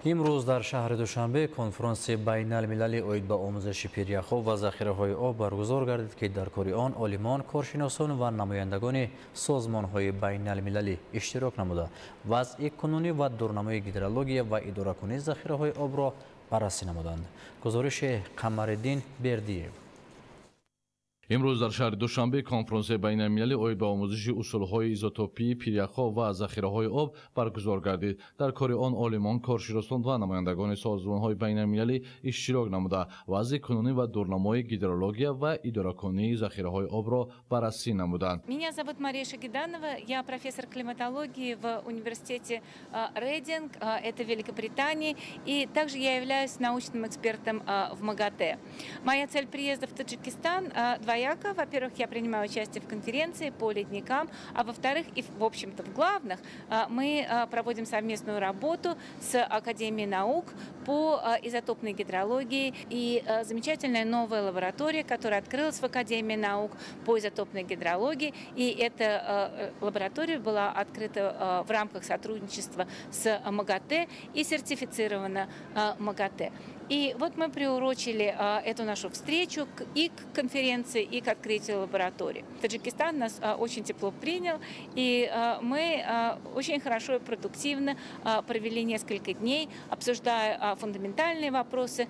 Имрӯз дар шаҳри Душанбе конфронси байналмилалӣ оид ба омӯзиши пиряхҳо ва захираҳои об баргузор гардид, ки дар кори он олимон, коршиносон ва намояндагони созмонҳои байналмилалӣ иштирок намуда, вазъи кунунӣ ва дурнамои гидрология ва идоракунии захираҳои обро баррасӣ намуданд. Гузориши Қамариддин Бердиев. Имрӯз дар шаҳри Душанбе конфронси байналмилалӣ оид ба омӯзиши усулҳои изотопии пиряхҳо ва захираҳои об баргузор гардид. Дар кори он олимон, коршиносон ва намояндагони созмонҳои байналмилалӣ иштирок намуда, вазъи кунунӣ ва дурнамои гидрология ва идоракунии захираҳои обро баррасӣ намуданд. Меня зовут Мария Шагиданова, я профессор климатологии в университете Рейдинг, это Великобритания, и также я являюсь научным экспертом в МАГАТЭ. Моя цель приезда в Таджикистан двоякая. Во-первых, я принимаю участие в конференции по ледникам, а во-вторых, и в общем-то в главных, мы проводим совместную работу с Академией наук по изотопной гидрологии. И замечательная новая лаборатория, которая открылась в Академии наук по изотопной гидрологии. И эта лаборатория была открыта в рамках сотрудничества с МАГАТЭ и сертифицирована МАГАТЭ. И вот мы приурочили эту нашу встречу и к конференции, и к открытию лаборатории. Таджикистан нас очень тепло принял, и мы очень хорошо и продуктивно провели несколько дней, обсуждая фундаментальные вопросы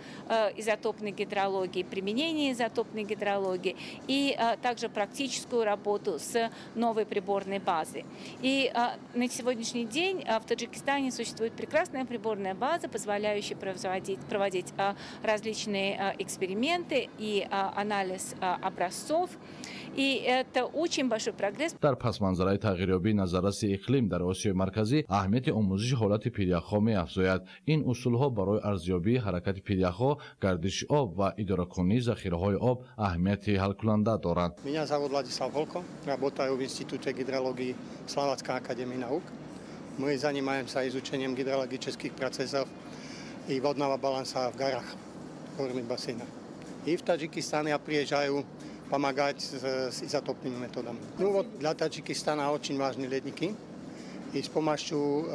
изотопной гидрологии, применение изотопной гидрологии и также практическую работу с новой приборной базой. И на сегодняшний день в Таджикистане существует прекрасная приборная база, позволяющая проводить различные эксперименты и анализ образцов. И это очень большой прогресс. Дар пасманзараи тағйирёбии назарраси иқлим дар Осиёи Марказӣ аҳамияти омӯзиши ҳолати пиряхҳо меафзояд. Ин усулҳо барои арзёбии ҳаракати пиряхҳо, гардиши об ва идоракунии захираҳои об аҳамияти ҳалкунанда доранд. Меня зовут Владислав Волко, работаю в Институте гидрологии Словацкой академии наук. Мы занимаемся изучением гидрологических процессов и водного баланса в горах, горных бассейнах. И в Таджикистан я приезжаю помогать с изотопными методами. Ну вот для Таджикистана очень важны ледники. И с помощью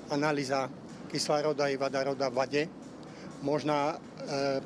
анализа кислорода и водорода в воде можно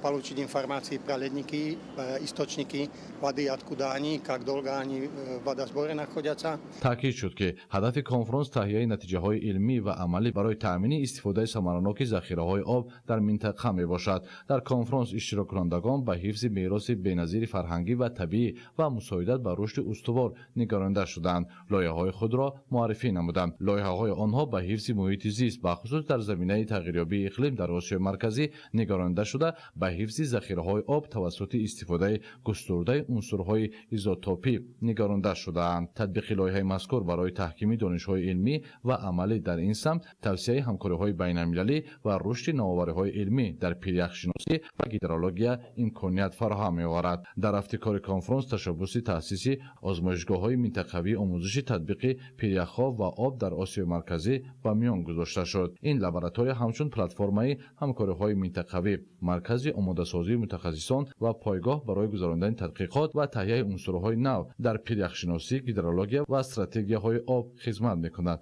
получить информацию про ледники, источники воды, откуда они, как долго они в водосборе находятся. Таъкид шуд, ки ҳадафи конфронс таҳияи натиҷаҳои илмӣ ва амалӣ барои таъмини истифодаи самараноки захираҳои об дар минтақа мебошад. Дар конфронс иштироккунандагон ба ҳифзи мероси беназири фарҳангӣ ва табиӣ ва мусоидат ба рушди устувор нигаронда шуданд, лоиҳаҳои худро муаррифӣ намуданд. Лоиҳаҳои онҳо ба ҳифзи муҳити зист, бахусус дар заминаи тағйирёбии иқлим дар Осиёи Марказӣ нигаронда шуда, ба ҳифзи захираҳои об тавассути истифодаи густурдаи унсурҳои изотопӣ нигаронда шудаанд. Татбиқи лоиҳаи мазкур барои таҳкими донишҳои илмӣ ва амалӣ дар ин самт, тавсияи ҳамкориҳои байналмилалӣ ва рушди навовариҳои илмӣ дар пиряхшиносӣ ва гидрология имконият фароҳам меоварад. Дар рафти кори конфронс ташаббуси таъсиси озмоишгоҳҳои минтақавии омӯзиши татбиқи пиряхҳо ва об дар Осиёи Марказӣ ба миён гузошта шуд. Ин лаборатория ҳамчун платформаи ҳамкориҳои минтақавӣ, маркази омодасозии мутахассисон ва пойгоҳ барои гузарондани тадқиқот ва таҳияи унсурҳои нав дар пиряхшиносӣ, гидрология ва стратегияҳои об хизмат мекунад.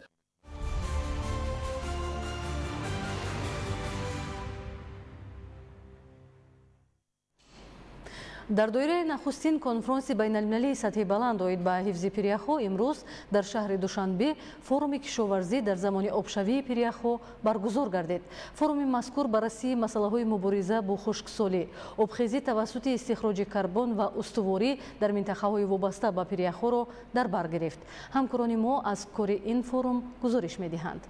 Дар доираи нахустин конфронси байналмилалии сатҳи баланд оид ба ҳифзи пиряхҳо имрӯз дар шаҳри Душанбе форуми кишоварзӣ дар замони обшавии пиряхҳо баргузор гардид. Форуми мазкур баррасии масъалаҳои мубориза бо хушксолӣ, обхезӣ тавассути истихроҷи карбон ва устуворӣ дар минтақаҳои вобаста ба пиряхҳоро дар бар гирифт. Ҳамкорони мо аз кори ин форум гузориш медиҳанд.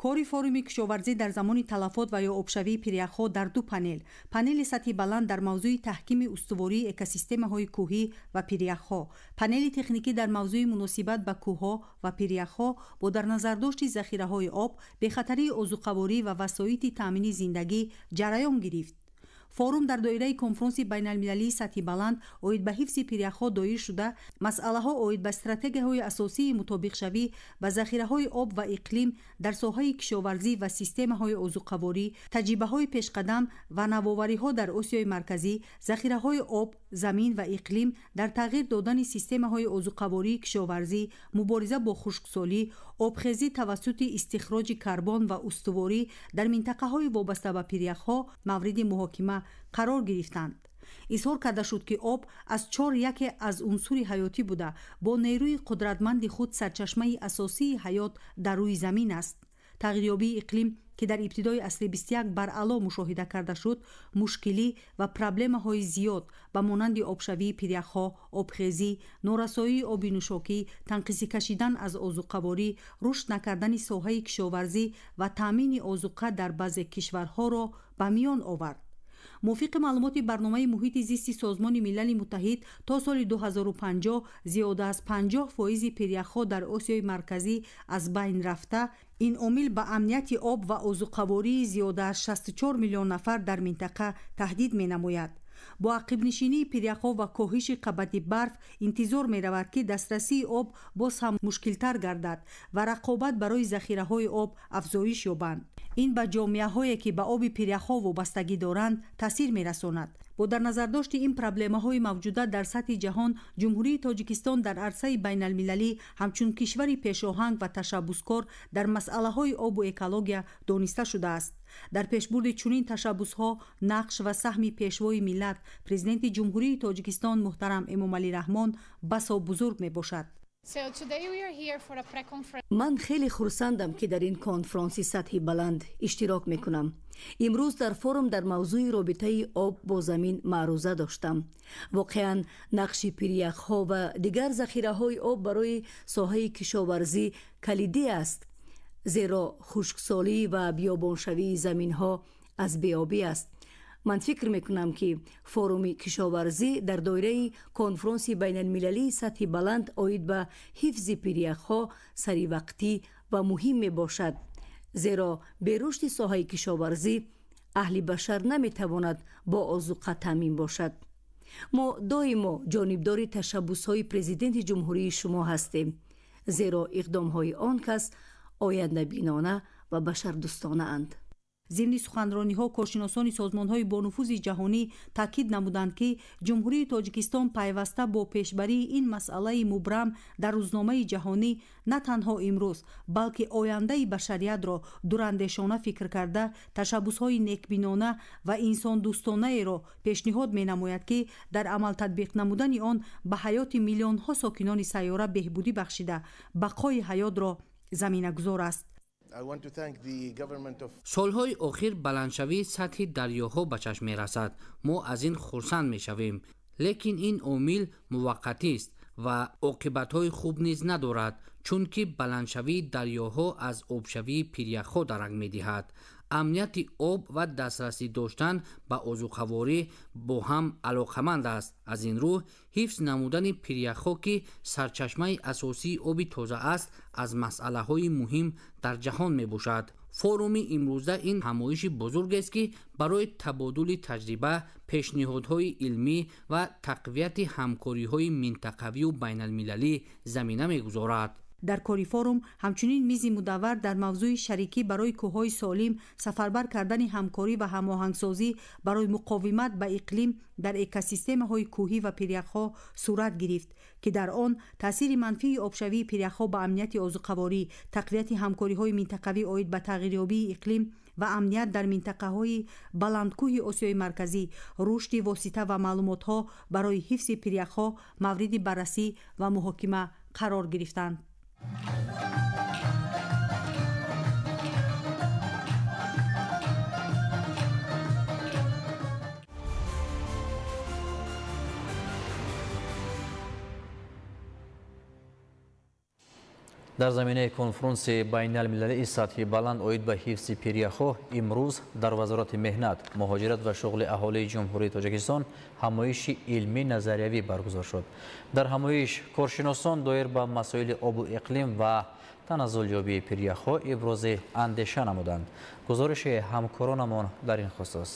Кори форуми кишоварзӣ дар замони талафот ва ё обшавии пиряхҳо дар ду панел: панели сатҳи баланд дар мавзӯи таҳкими устувории экосистемаҳои кӯҳӣ ва пиряхҳо, панели техникӣ дар мавзӯи муносибат ба кӯҳҳо ва пиряхҳо бо дар назардошти захираҳои об, бехатарии озуқаворӣ ва васоити таъмини зиндагӣ ҷараён гирифт. Форум дар доираи конфронси байналмилалии сатҳи баланд оид ба ҳифзи пиряхҳо доир шуда, масъалаҳо оид ба стратегияҳои асосии мутобиқшавӣ ба захираҳои об ва иқлим дар соҳаи кишоварзӣ ва системаҳои озуқаворӣ, таҷрибаҳои пешқадам ва навовариҳо дар Осиёи Марказӣ, захираҳои об, замин ва иқлим дар тағйир додани системаҳои озуқавории кишоварзӣ, мубориза бо хушксолӣ, обхезӣ тавассути истихроҷи карбон ва устуворӣ дар минтақаҳои вобаста ба пиряхҳо мавриди муҳокима қарор гирифтанд. Изҳор карда шуд, ки об аз чор яке аз унсури ҳаётӣ буда, бо нерӯи қудратманди худ сарчашмаи асосии ҳаёт дар рӯи замин аст. Тағйирёбии иқлим, ки дар ибтидои асри 21 баръало мушоҳида карда шуд, мушкилӣ ва проблемаҳои зиёд ба монанди обшавии пиряхҳо, обхезӣ, норасоии оби нӯшокӣ, танқисӣ кашидан аз озуқаворӣ, рушд накардани соҳаи кишоварзӣ ва таъмини озуқа дар баъзе кишварҳоро ба миён овард. Мувофиқи маълумоти барномаи муҳити зисти Созмони Милали Муттаҳид, то соли 2050 зиёда аз 50% пиряхҳо дар Осиёи Марказӣ аз байн рафта, ин омил ба амнияти об ва озуқавории зиёда аз 64 миллион нафар дар минтақа таҳдид менамояд. Бо ақибнишинии пиряхҳо ва коҳиши қабати барф интизор меравад, ки дастрасии об боз ҳам мушкилтар гардад ва рақобат барои захираҳои об афзоиш ёбанд. Ин ба ҷомеаҳое, ки ба оби пиряхҳо вобастагӣ доранд, таъсир мерасонад. Бо дар назардошти ин проблемаҳои мавҷуда дар сатҳи ҷаҳон, Ҷумҳурии Тоҷикистон дар арсаи байналмилалӣ ҳамчун кишвари пешоҳанг ва ташаббускор дар масъалаҳои обу экология дониста шудааст. Дар пешбурди чунин ташаббусҳо нақш ва саҳми Пешвои миллат, Президенти Ҷумҳурии Тоҷикистон муҳтарам Эмомалӣ Раҳмон басо бузург мебошад. Ман хеле хурсандам, ки дар ин конфронси сатҳи баланд иштирок мекунам. Имрӯз дар форум дар мавзӯи робитаи об бо замин маъруза доштам. Воқеан, нақши пиряхҳо ва дигар захираҳои об барои соҳаи кишоварзӣ калидӣ аст, зеро хушксолӣ ва биёбоншавии заминҳо аз беобӣ аст. Ман фикр мекунам, ки форуми кишоварзӣ дар доираи конфронси байналмилалии сатҳи баланд оид ба ҳифзи пиряхҳо саривақтӣ ва муҳим мебошад, зеро бе рушди соҳаи кишоварзӣ аҳли башар наметавонад бо озуқа таъмин бошад. Мо доимо ҷонибдори ташаббусҳои Президенти ҷумҳурии шумо ҳастем, зеро иқдомҳои он кас ояндабинона ва башардӯстонаанд. Зимни суханрониҳо коршиносони созмонҳои бонуфузи ҷаҳонӣ таъкид намуданд, ки Ҷумҳурии Тоҷикистон пайваста бо пешбарии ин масъалаи мубрам дар рӯзномаи ҷаҳонӣ на танҳо имрӯз, балки ояндаи башариятро дурандешона фикр карда, ташаббусҳои некбинона ва инсондӯстонаеро пешниҳод менамояд, ки дар амал татбиқ намудани он ба ҳаёти миллионҳо сокинони сайёра беҳбудӣ бахшида, бақои ҳаётро заминагузор аст. Солҳои охир баландшавии сатҳи дарёҳо ба чашм мерасад. Мо аз ин хурсанд мешавем, лекин ин омил муваққатист ва оқибатҳои хуб низ надорад, чунки баландшавии дарёҳо аз обшавии пиряхҳо дарак медиҳад. Амнияти об ва дастрасӣ доштан ба озуқаворӣ бо ҳам алоқаманд аст. Аз ин рӯ, ҳифз намудани пиряхҳо, ки сарчашмаи асосии оби тоза аст, аз масъалаҳои муҳим дар ҷаҳон мебошад. Форуми имрӯза ин ҳамоиши бузургест, ки барои табодули таҷриба, пешниҳодҳои илмӣ ва тақвияти ҳамкориҳои минтақавию байналмилалӣ замина мегузорад. Дар кори форум ҳамчунин мизи мудаввар дар мавзӯи шарикӣ барои кӯҳҳои солим, сафарбар кардани ҳамкорӣ ва ҳамоҳангсозӣ барои муқовимат ба иқлим дар экосистемаҳои кӯҳӣ ва пиряхҳо сурат гирифт, ки дар он таъсири манфии обшавии пиряхҳо ба амнияти озуқаворӣ, тақвияти ҳамкориҳои минтақавӣ оид ба тағйирёбии иқлим ва амният дар минтақаҳои баландкӯҳи Осиёи Марказӣ, рушди восита ва маълумотҳо барои ҳифзи пиряхҳо мавриди баррасӣ ва муҳокима қарор гирифтанд. Дар заминаи конфронси байналмилалии сатҳи баланд оид ба ҳифзи пиряхҳо имрӯз дар Вазорати меҳнат, муҳоҷират ва шуғли аҳолии Ҷумҳурии Тоҷикистон ҳамоиши илмӣ назариявӣ баргузор шуд. Дар ҳамоиш коршиносон доир ба масоили обу иқлим ва таназзулёбии пиряхҳо ибрози андеша намуданд. Гузориши ҳамкоронамон дар ин хусус.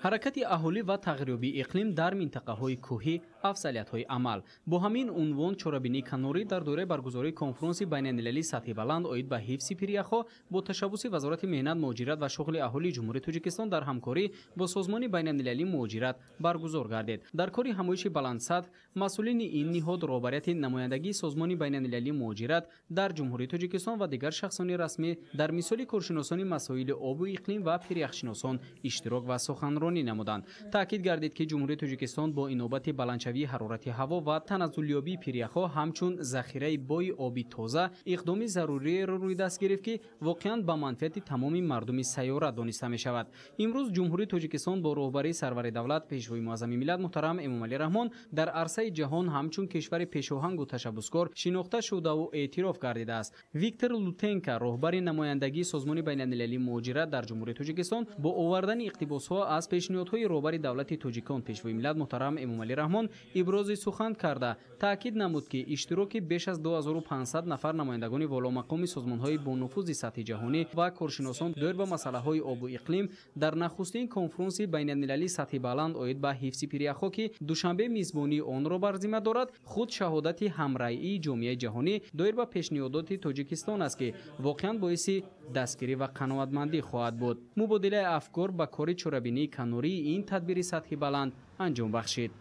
Ҳаракати аҳолӣ ва тағйирёбии иқлим дар минтақаҳои кӯҳӣ, афзалиятҳои амал. Бо ҳамин унвон чорабинии канорӣ дар доираи баргузории конфронси байналмилалии сатҳи баланд оид ба ҳифзи пиряхҳо бо ташаббуси Вазорати меҳнат, муҳоҷират ва шуғли аҳолии Ҷумҳурии Тоҷикистон дар ҳамкорӣ бо Созмони байналмилалии муҳоҷират баргузор гардид. Дар кори ҳамоиши баландсатҳ масъулини ин ниҳод, роҳбарияти намояндагии Созмони байналмилалии муҳоҷират дар Ҷумҳурии Тоҷикистон ва дигар шахсони расмӣ дар мисоли коршиносони масоили обу иқлим ва пиряхшиносон иштирок ва суханронӣ намуданд. Таъкид гардид, ки Ҷумҳурии Тоҷикистон бо инобати баландшавии ҳарорати ҳаво ва таназзулёбии пиряхҳо ҳамчун захираи бои оби тоза иқдоми заруриеро рӯи даст гирифт, ки воқеан ба манфиати тамоми мардуми сайёра дониста мешавад. Имрӯз Ҷумҳурии Тоҷикистон бо роҳбарии сарвари давлат, Пешвои муаззами миллат муҳтарам Эмомалӣ Раҳмон дар арсаи ҷаҳон ҳамчун кишвари пешоҳангу ташаббускор шинохта шудаву эътироф гардидааст. Виктор Лутенко, роҳбари намояндагии Созмони байналмилалии муҳоҷират дар Ҷумҳурии Тоҷикистон, бо овардани иқтибосҳо аз пешниҳодҳои роҳбари давлати тоҷикон, Пешвои миллат муҳтарам Эмомалӣ Раҳмон ибрози сухан карда, таъкид намуд, ки иштироки беш аз 2500 нафар намояндагони воломақоми созмонҳои бонуфузи сатҳи ҷаҳонӣ ва коршиносон доир ба масъалаҳои обу иқлим дар нахустин конфронси байналмилалии сатҳи баланд оид ба ҳифзи пиряхҳо, ки Душанбе мизбонии онро бар зимма дорад, худ шаҳодати ҳамраии ҷомеаи ҷаҳонӣ доир ба пешниҳодоти Тоҷикистон аст, ки воқеан боиси дастгирӣ ва қаноатмандӣ хоҳад буд. Мубодилаи афкор ба кори чорабинии канории ин тадбири сатҳи баланд анҷом бахшид.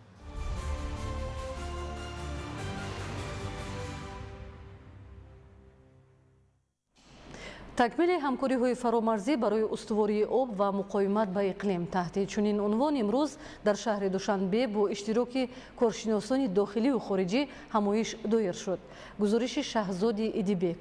Такмили ҳамкориҳои фаромарзӣ барои устувории об ва муқовимат ба иқлим таҳти чунин унвон имрӯз дар шаҳри Душанбе бо иштироки коршиносони дохилию хориҷӣ ҳамоиш доир шуд. Гузориши Шаҳзоди Идибек.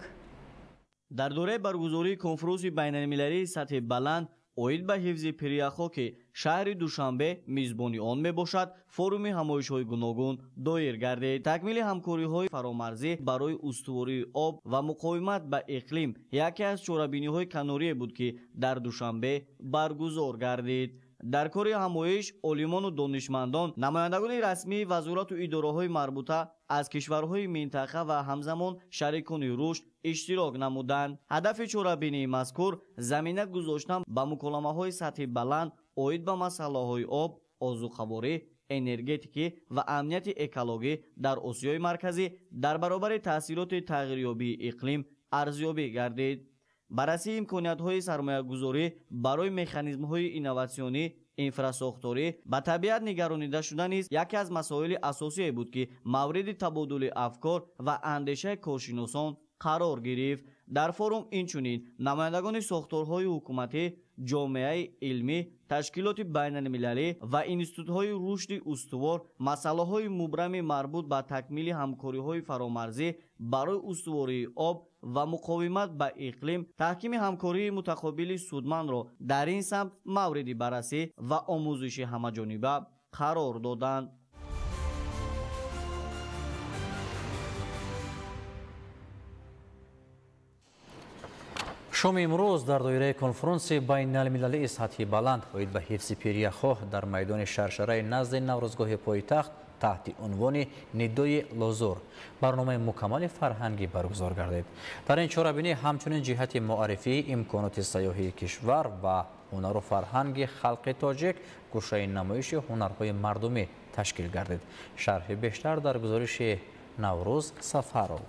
Дар доираи баргузории конфронси байналмилалии сатҳи баланд оид ба ҳифзи пиряхҳо, ки шаҳри Душанбе мизбони он мебошад, форуми ҳамоишҳои гуногун доир гардид. Такмили ҳамкориҳои фаромарзӣ барои устувории об ва муқовимат ба иқлим яке аз чорабиниҳои канорие буд, ки дар Душанбе баргузор гардид. Дар кори ҳамоиш олимону донишмандон, намояндагони расмии вазорату идораҳои марбута аз кишварҳои минтақа ва ҳамзамон шарикони рушд иштирок намуданд. Ҳадафи чорабинии мазкур замина гузоштан ба муколамаҳои сатҳи баланд оид ба масъалаҳои об, озуқаворӣ, энергетикӣ ва амнияти экологӣ дар Осиёи Марказӣ дар баробари таъсироти тағйирёбии иқлим арзёбӣ гардид. Баррасии имкониятҳои сармоягузорӣ барои механизмҳои инноватсионӣ, инфрасохторӣ ба табиат нигаронида шуда низ яке аз масоили асосие буд, ки мавриди табодули афкор ва андешаи коршиносон қарор гирифт. Дар форум инчунин намояндагони сохторҳои ҳукуматӣ, ҷомеаи илмӣ, ташкилоти байналмилалӣ ва институтҳои рушди устувор масъалаҳои мубрами марбут ба такмили ҳамкориҳои фаромарзӣ барои устувории об ва муқовимат ба иқлим, таҳкими ҳамкории мутақобили судмандро дар ин самт мавриди баррасӣ ва омӯзиши ҳамаҷониба қарор доданд. Шоми имрӯз дар доираи конфронси байналмилалии сатҳи баланд оид ба ҳифзи пиряхҳо дар майдони Шаршараи назди Наврӯзгоҳи пойтахт таҳти унвони Нидои Лозур барномаи мукаммали фарҳангӣ баргузор гардид. Дар ин чорабинӣ ҳамчунин ҷиҳати муаррифии имконоти сайёҳии кишвар ва ҳунару фарҳанги халқи тоҷик гӯшаи намоиши ҳунарҳои мардумӣ ташкил гардид. Шарҳи бештар дар гузориши Наврӯз Сафаров.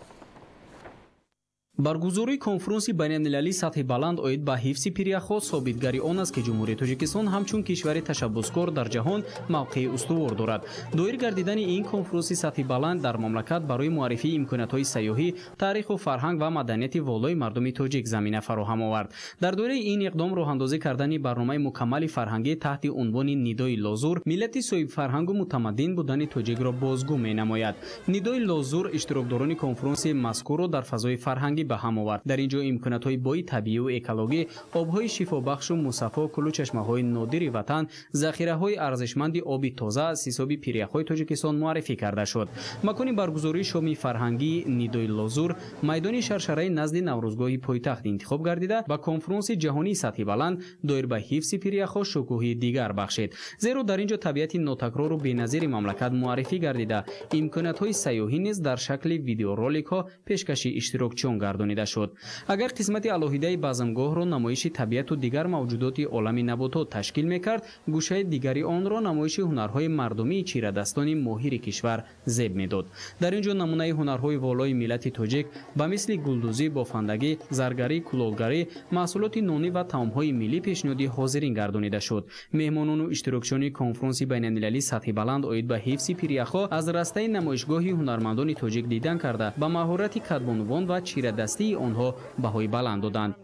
Баргузории конфронси байналмилалии сатҳи баланд оид ба ҳифзи пиряхҳо собитгари он аст, ки Ҷумҳурии Тоҷикистон ҳамчун кишвари ташаббускор дар ҷаҳон мавқеи устувор дорад. Доир гардидани ин конфронси сатҳи баланд дар мамлакат барои муаррифии имкониятҳои сайёҳӣ, таъриху фарҳанг ва маданияти волои мардуми тоҷик замина фароҳам овард. Дар доираи ин иқдом роҳандозӣ кардани барномаи мукаммали фарҳангӣ таҳти унвони Нидои Лозур миллати соҳибфарҳангу мутамаддин будани тоҷикро бозгӯ менамояд. Нидои Лозур иштирокдорони конфронси мазкурро дар фазои фарҳангӣ ба ҳам овард. Дар ин ҷо имкониятҳои бои табиию экологӣ, обҳои шифобахшу мусаффо, кӯлу чашмаҳои нодири ватан, захираҳои арзишманди оби тоза аз ҳисоби пиряхҳои Тоҷикистон муаррифӣ карда шуд. Макони баргузории шоми фарҳангии Нидои Лозур майдони Шаршараи назди Наврӯзгоҳи пойтахт интихоб гардида, ба конфронси ҷаҳонии сатҳи баланд доир ба ҳифзи пиряхҳо шукӯҳи дигар бахшид. Зеро дар ин ҷо табиати нотакрору беназири мамлакат муаррифӣ гардида, имкониятҳои сайёҳӣ низ дар шакли видеороликҳо пешкаши иштирокчиён гардонида шуд. Агар қисмати алоҳидаи базмгоҳро намоиши табиату дигар мавҷудоти олами наботот ташкил мекард, гӯшаи дигари онро намоиши ҳунарҳои мардумии чирадастони моҳири кишвар зеб медод. Дар ин ҷо намунаи ҳунарҳои волои миллати тоҷик ба мисли гулдӯзӣ, бофандагӣ, заргарӣ, кулолгарӣ, маҳсулоти нонӣ ва таомҳои миллӣ пешниҳоди ҳозирин гардонида шуд. Меҳмонону иштирокчиёни конфронси байналмилалии сатҳи баланд оид ба ҳифзи пиряхҳо аз растаи намоишгоҳи ҳунармандони тоҷик дидан карда, ба маҳорати кадбонувон ва чирадастии онҳо баҳои баланд доданд.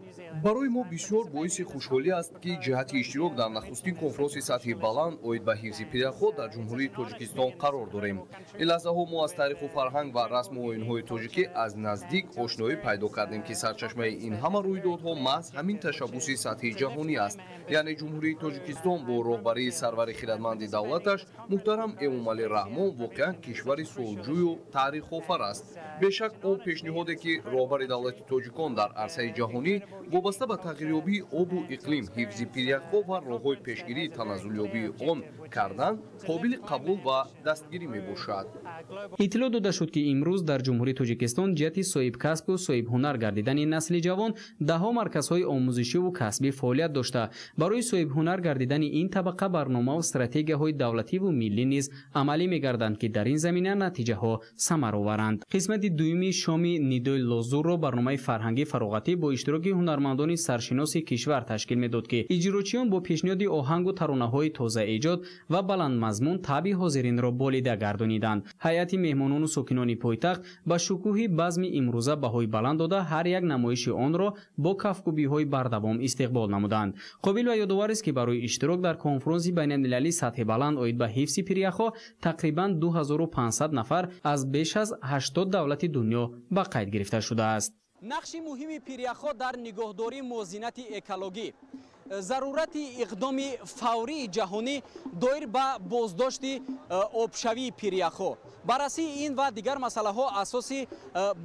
Барои мо бисёр боиси хушҳолӣ аст, ки ҷиҳати иштирок дар нахустин конфронси сатҳи баланд оид ба ҳифзи пиряхҳо дар Ҷумҳурии Тоҷикистон қарор дорем. Ин лаҳзаҳо мо аз таъриху фарҳанг ва расму оинҳои тоҷикӣ аз наздик ошноӣ пайдо кардем, ки сарчашмаи ин ҳама рӯйдодҳо маҳз ҳамин ташаббуси сатҳи ҷаҳонӣ аст. Яъне Ҷумҳурии Тоҷикистон бо роҳбарии сарвари хирадманди давлаташ муҳтарам Эмомалӣ Раҳмон воқеан кишвари сулҳҷӯю таърихофар аст. Бешак, он пешниҳоде, ки роҳбари давлати тоҷикон дар арсаи ҷаҳонӣ вобаста ба тағйирёбии обу иқлим, ҳифзи пиряхҳо ва роҳҳои пешгирии таназзулёбии он кардан қобили қабул ва дастгирӣ мебошад. Иттилоъ дода шуд, ки имрӯз дар Ҷумҳурии Тоҷикистон ҷиҳати соҳибкасбу соҳибҳунар гардидани насли ҷавон даҳҳо марказҳои омӯзишиву касбӣ фаъолият дошта, барои соҳибҳунар гардидани ин табақа барномаву стратегияҳои давлативу миллӣ низ амалӣ мегарданд, ки дар ин замина натиҷаҳо самароваранд. Қисмати дуюми шоми Нидои Лозурро барномаи фарҳангӣ фароғатӣ бо иштироки ҳунармандони саршиноси кишвар ташкил медод, ки иҷрочиён бо пешниҳоди оҳангу таронаҳои тозаэҷод ва баландмазмун табъи ҳозиринро болида гардониданд. Ҳайати меҳмонону сокинони пойтахт ба шукӯҳи базми имрӯза баҳои баланд дода, ҳар як намоиши онро бо кафкӯбиҳои бардавом истиқбол намуданд. Қобил ва ёдовар аст, ки барои иштирок дар конфронси байналмилалии сатҳи баланд оид ба ҳифзи пиряхҳо тақрибан 2500 нафар аз беш аз 80 давлати дунё ба қайд гирифта шудааст. Нақши муҳими пиряхҳо дар нигоҳдории мувозинати экологӣ, зарурати иқдоми фаврии ҷаҳонӣ доир ба боздошти обшавии пиряхҳо, баррасии ин ва дигар масъалаҳо асоси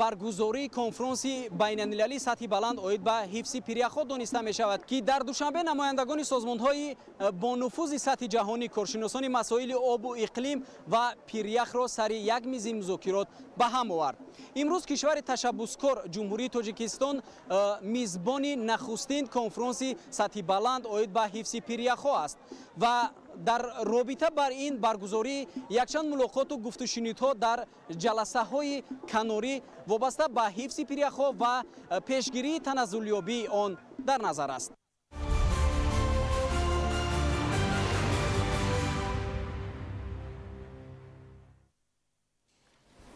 баргузории конфронси байналмилалии сатҳи баланд оид ба ҳифзи пиряхҳо дониста мешавад, ки дар Душанбе намояндагони созмонҳои бонуфузи сатҳи ҷаҳонӣ, коршиносони масоили обу иқлим ва пиряхро сари як мизи музокирот ба ҳам овард. Имрӯз кишвари ташаббускор Ҷумҳурии Тоҷикистон мизбони нахустин конфронси сатҳи баланд оид ба ҳифзи пиряхҳо аст ва дар робита бар ин баргузории якчанд мулоқоту гуфтушунидҳо дар ҷаласаҳои канорӣ вобаста ба ҳифзи пиряхҳо ва пешгирии таназзулёбии он дар назар аст.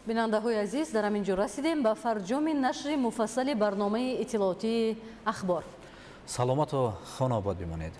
Бинандаҳои азиз, дар ҳамин ҷо расидем ба фарҷоми нашри муфассали барномаи иттилоотии Ахбор. Саломату хонаобод бимонед.